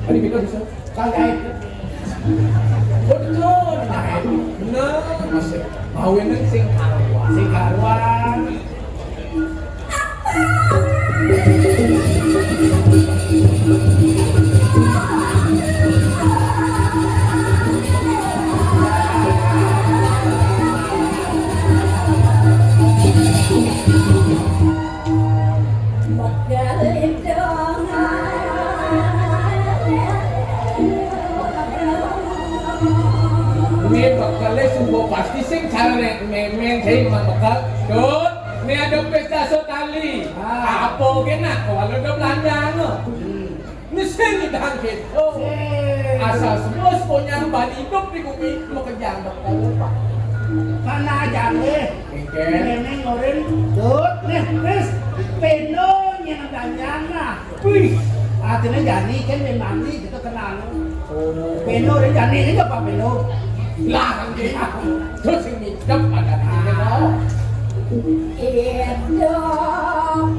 Tadi kita bisa. Kan jahit. Betul. Nah, bener. Masih mau ini sing karuan. Sing karuan. Ini bekelé sungguh pasti sing cara nek memen sing mang bekel. Dut, ini ada pesta sotali. Ah. Apa kena kalau ada belanjaan? Ini sing ngidang gitu. Sing. Asal semua sepanjang ban hidup di bumi mau kerjaan bekel, Pak. Mana aja nih? Oke. Ini ngorin, Dut, nih, wis. Peno nyen belanjaan lah. Wih, artinya jani kan memang gitu kenal. Oh. Peno dan jani ini apa peno? Lah, kan gitu. Terus yang ngidap ada di peno. Hidup.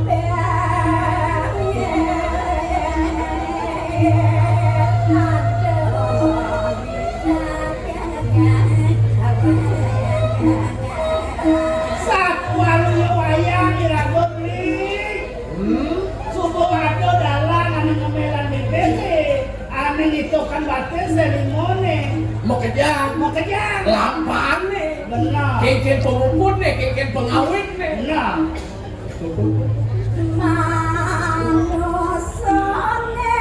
Satwa luyu wayang iraga beli. Hmm? Suba ada dalang ane ngemelan bibir, ane ngitukan batis dari mone. Makejang. Makejang. Lampane. Benar. Kengken penguputne, kengken pengawitne. Benar. Manusane.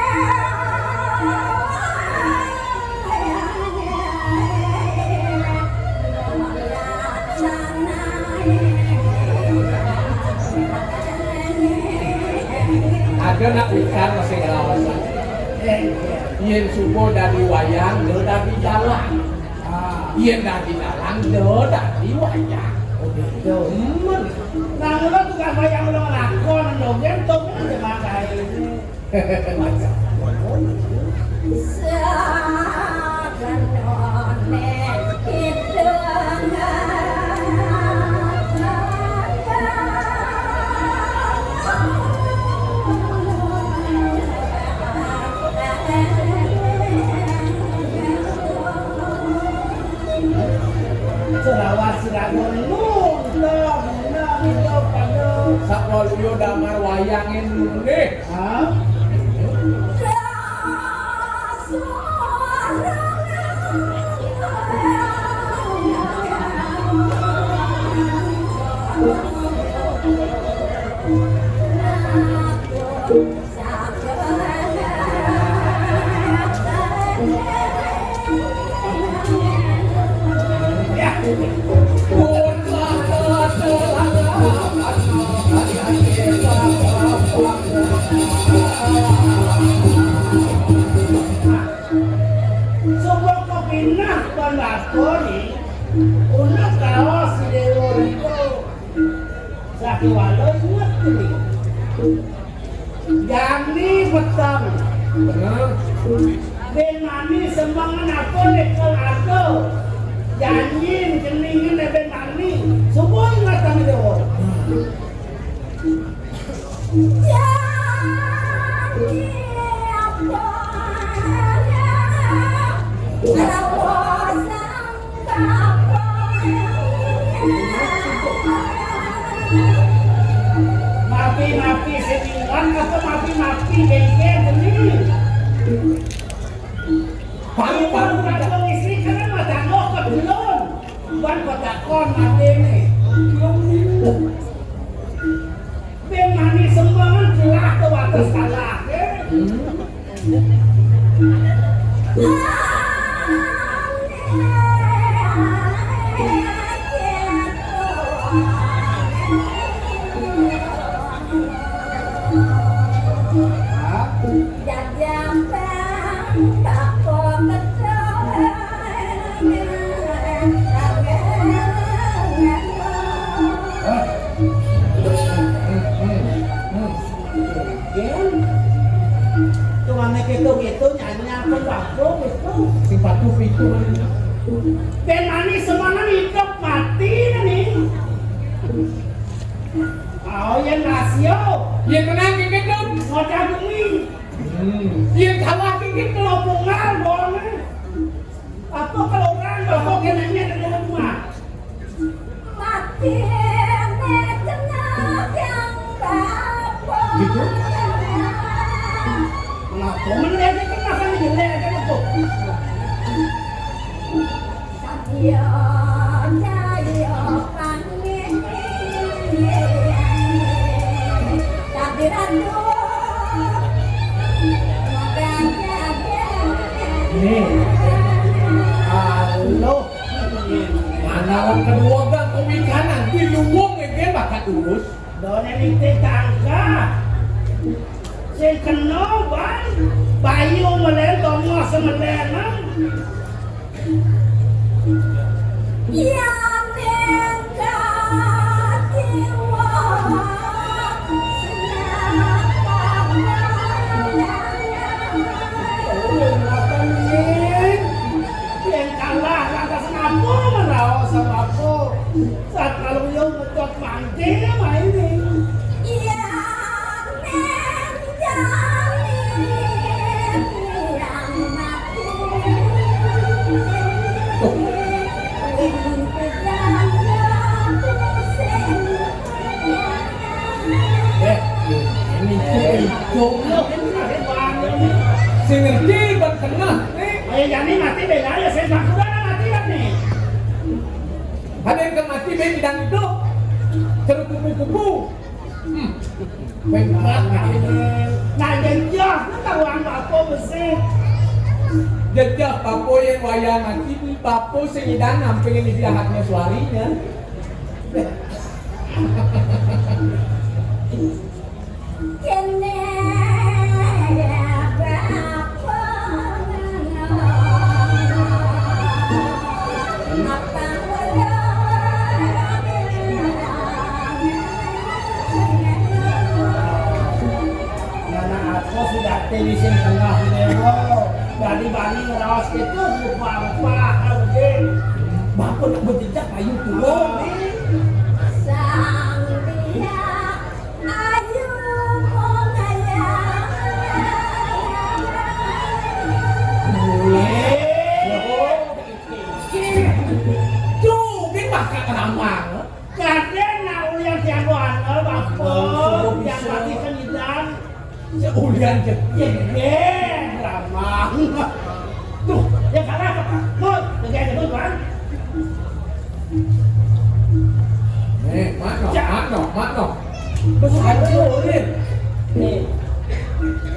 Ada nak ikan masih ngelawasan. Yen suba dadi wayang, lo dadi dalang. Ah. Yen dadi dalang, lo dadi wayang. Oh, gitu. Hmm. Nah, lo tukang wayang lo ngelakon, lo gentok, lo udah makai. Selawat sira nunung, nunung, nunung, nunung. Sakwa luyo damar wayangin nunung. Hah? Suba kepinah ban bakoni, unut kaos si Déwa Riko. Sakéwala inget kéné. Jani peteng. Bener. Bén mani sembangan apa nyekel ado. Janjin keningin bén mani. Suba inget ame Déwa. Mapi-mapi sing ilang apa mapi-mapi bengkel beli? Paru-paru kagak ngisi karena mata ngok kebelon. Ban petakon matene. Bén mani sembangan jelah ke wates kalah, eh. Hah? Hah? Tuh, ane keto-keto nyanyi apa bagus itu. Sing patuh itu. Bén mani semana hidup mati nih. Oh, Yén rasio. Yén menang kéngkén, Dun? Modal bumi. Hmm. Yén kalah kéngkén, kena pungal, boleh. Apa kalau orang, apa kenanya ke dalam rumah? Mati, kena yang bapak. Gitu? Kenapa menjadi kena jelek kan itu? Nih. Halo. Mana orang kedua gak kopi kanan di luwung, eh, dia bakat urus. Done nitih tangkah. Sing kena, Bang. Bayu melen, Thomas melen, Bang. Yang nengkati wong. Oh, ngapain? Yang kalah lantas ngapa, meraos sama aku? Saat kalau yang ngetok mangke main ini. Iya, men, jani, yang mati. Eh, ini itu. Sing ngerti ban tengah. Eh, jani mati beda ya, saya bakuran mati kan nih. Ada yang mati beda hidup. Terus kupu-kupu. Hmm. Nah, jejeh, nah, tahuan bapa besi. Jejeh bapa yang wayah mati, bapa sing idanam pengen istirahatnya suarinya. Kene bapa. Ngana aku sudah tadi sing tengah dewa. Dari bani ngeraos itu rupa-rupa, oke. Bapa nak berjejak ayu turun. Sang dia ayu mengayang. Tuh, dia bakal ramang. Kadén nak ulian tiang doana, Bapa, tiang lagi kenidan. Ulian jegég. Jegég, ramang. Tuh, ya kalah, Pak. Mut, jegég aja, Bang. Nih, mano, mano, mano. Terus hancurin. Nih.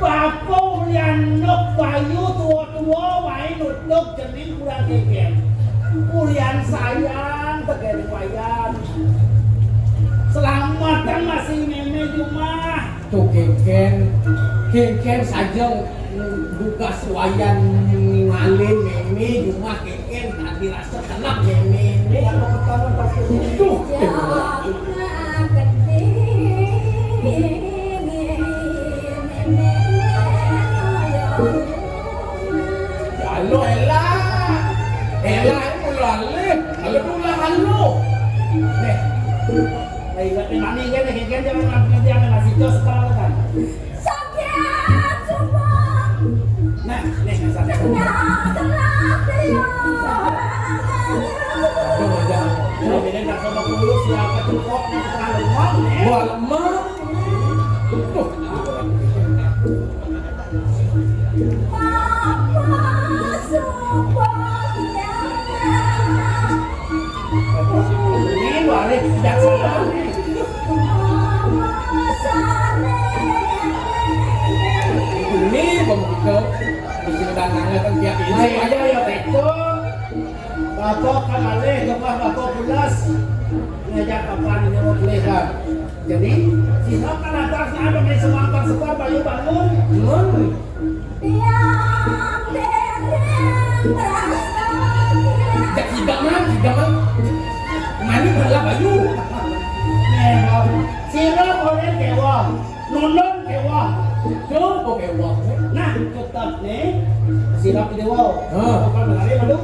Bapa ulian nuk bayu tua-tua, waé nutug jening kurang kékén. Ulian sayang, tegén wayan. Selamat kan masih mémé jumah. Tuh kékén, kékén saja dugas wayan ningalin mémé jumah kékén, tadi rasa kenap mémé. Duh. Halo, Ella. Ella, ini mula alih. Halo, mula halo. Nih. Ayo, nggak terima nih, kan, kan, jangan ngambil dia, nggak masih jos, kan. Sakit, sumpah. Nah, nih, nggak sakit. Tengah, tengah, tengah. Aduh, jangan. Ini nggak sama dulu, siapa tuh kok, nih, terlalu lemah, nih. Wah, lemah. Tuh. Ini balik bijaksana. Ini pembuka. Bisa tangannya kan tiap ini. Ayo, ayo, ayo, betul. Bapak kan alih, lepas bapak pulas. Ngajak papan ini mau beli, kan. Jadi, siswa kan atasnya ada di semangkang sebar bayu bangun. Bangun. Tiang dereng rasa. Ya, tidak, Mang, tidak, Mang. Mani bala bayu. Nih, Bang. Sira boleh dewa. Nunun kéwah. Betul, kok kéwah, eh? Nah, tetep nih, sirap di déwa. Hah. Bakal menarik, aduh.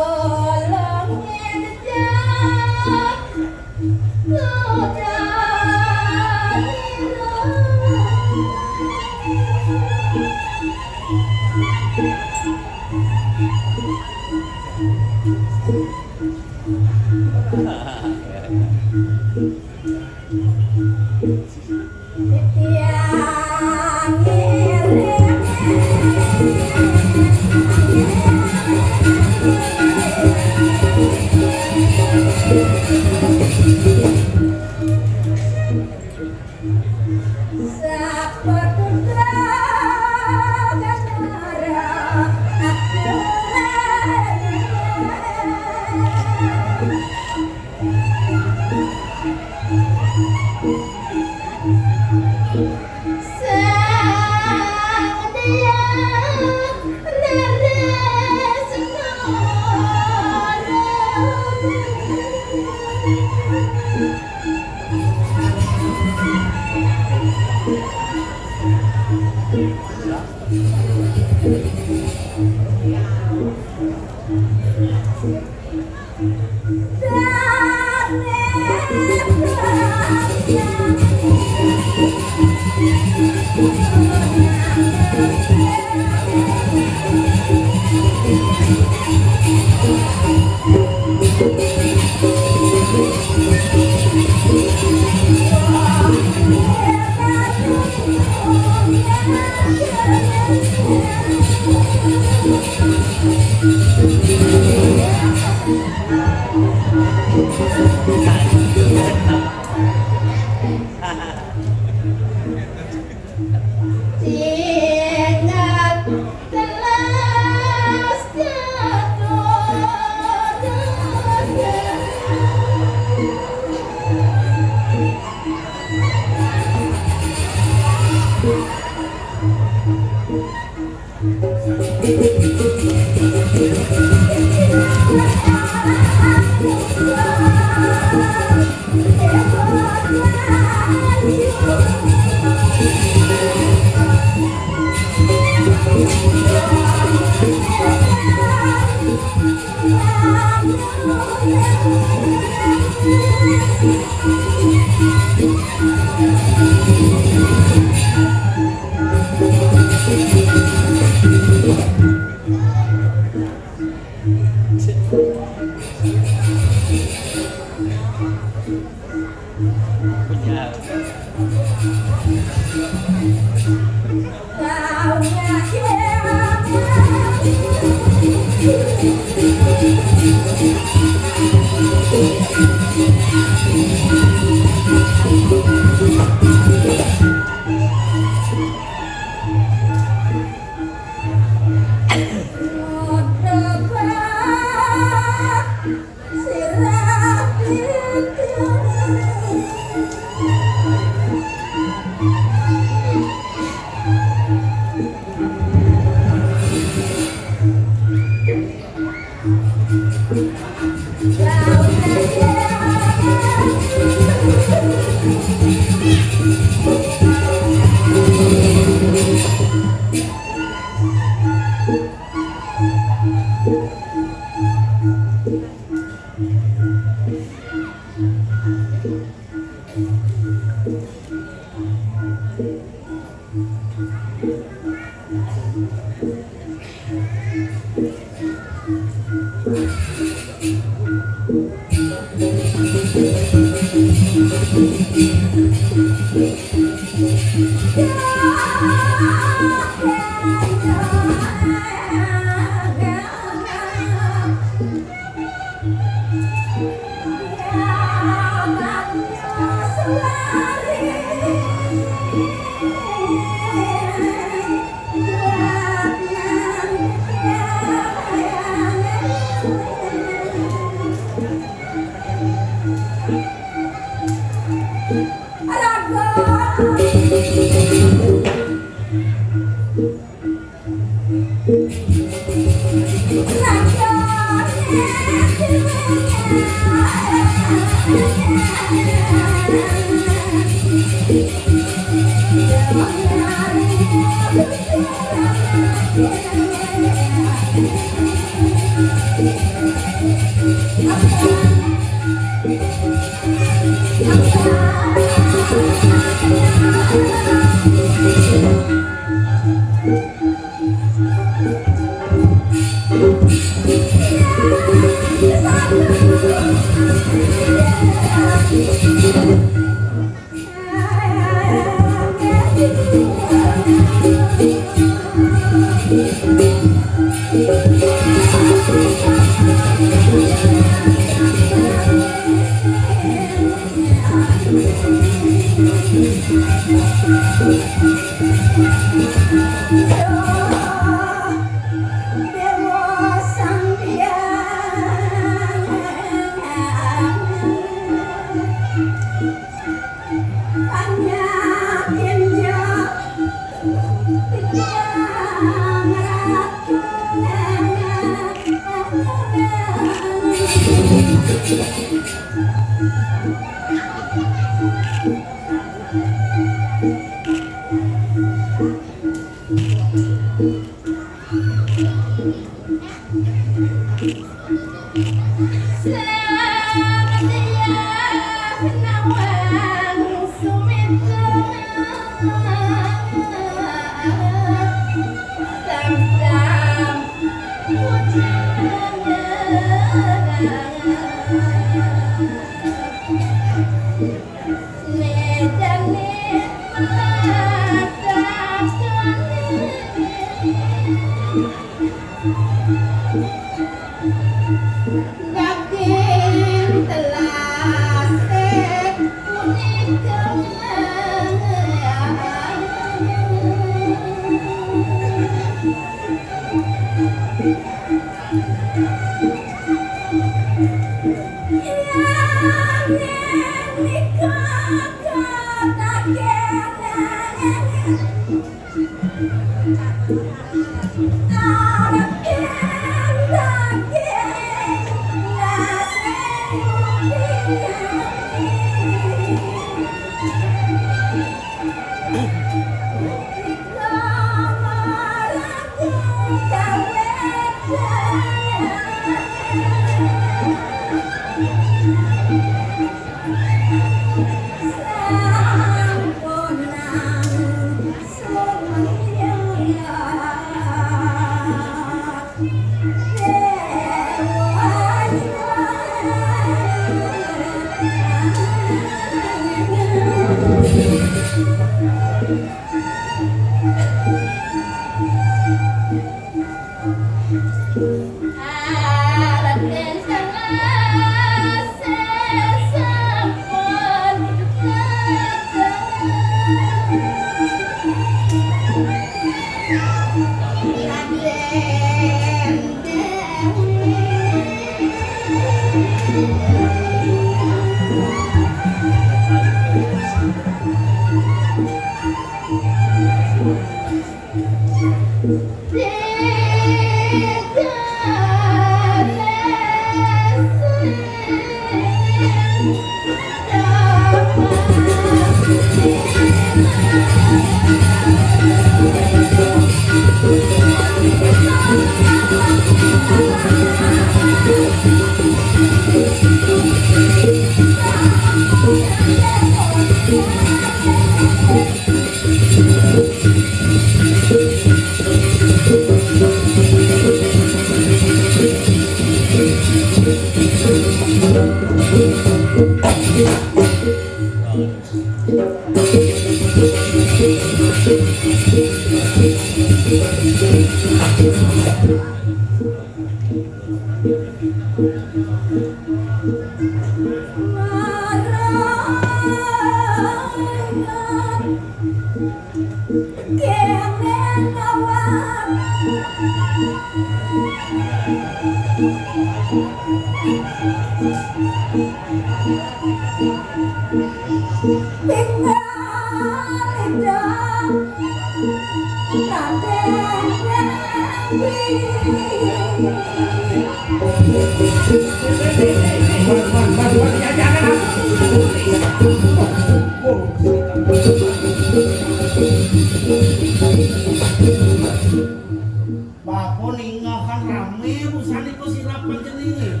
Bapa ningakan ramé, busan iku sirap panjenengan.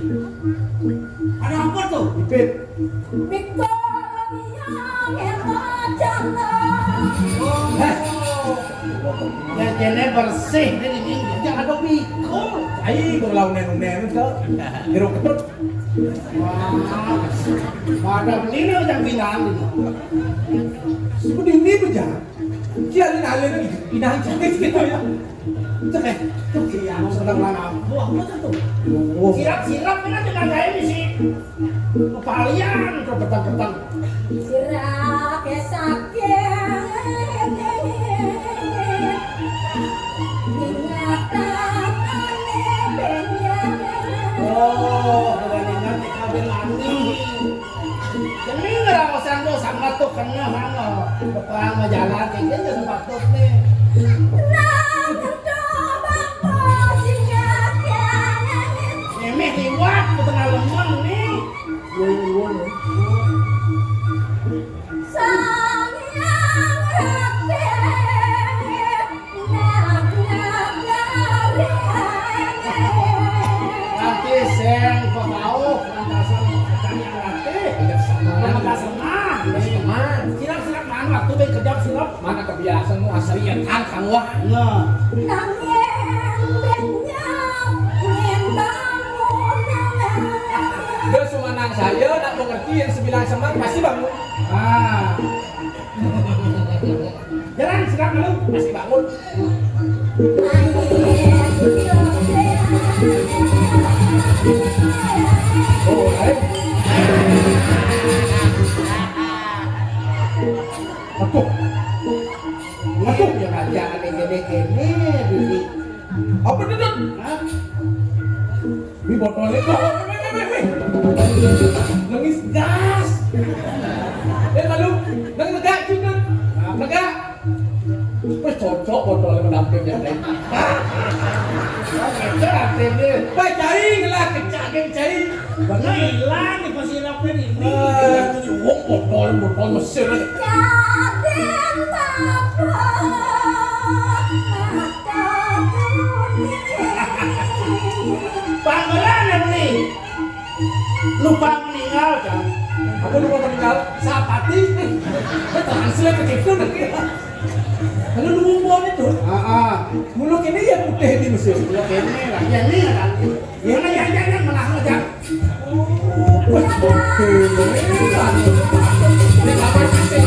Ada apa tuh? Ipit. Mikol yang enak janda. Oh. Ya, kene bersih nih, ini jangan ada mikol. Ai, berlawan nenu-nenu tuh. Jeruk ketut. Wah, pada menino yang bilang ini. Seperti ini tuh, jangan. Dia ini alih lagi, pindah aja gitu ya. Cek, eh, cek, iya, sedang mana? Wah, apa tuh? Oh. Sirap-sirap, ini dengan saya di sini. Kepalian, kepetang-petang. Sirap, ya, sakit. Ingatan, aneh, pengen. Oh, kalau ingat, kabel angin. Demi ngeraosan dosa mah tuh kena mangga. Tukang mah jalan kayak gitu sepatutnya. Emeh liwat ke tengah lemeng nih. Nanti sing pebauh lantasan kacang yang latih. Mana pas lemah. Pas lemah. Silap, silap, mana waktu ben kejap silap. Mana kebiasaan lu asli ya kan kang wah. Nah. Nanging benyap ngimbang. Dia cuma nang saya nak mengerti yang sebilang semang pasti bangun. Ah. Jalan, sikat dulu. Masih bangun. Oh, ayo. Aduh. Aduh, ya raja ada gede-gede, Bibi. Apa itu, Dut? Hah? Ini botolnya. Wih, wih, wih, wih, wih. Nangis gas. Eh, malu. Nang negak, Dut. Negak. Cocok botolnya menampil ya, Dek. Cocok artinya. Pak Cai, ngelah kecak, Dek Cai. Bener. Hilang nih, pas hilapnya nih. Wong botol, botol Mesir. Kadang apa? Bang, beneran ya, Beli? Lupa meninggal, kan? Apa lupa meninggal? Sapati. Translate begitu nanti. Kalau lu ngomong itu, ah, ah. Muluk ini ya putih di Mesir. Muluk ini lah, ya ini lah. Ya, ya, ya, ya, malah aja. Wah, putih. Ini kapan kasih?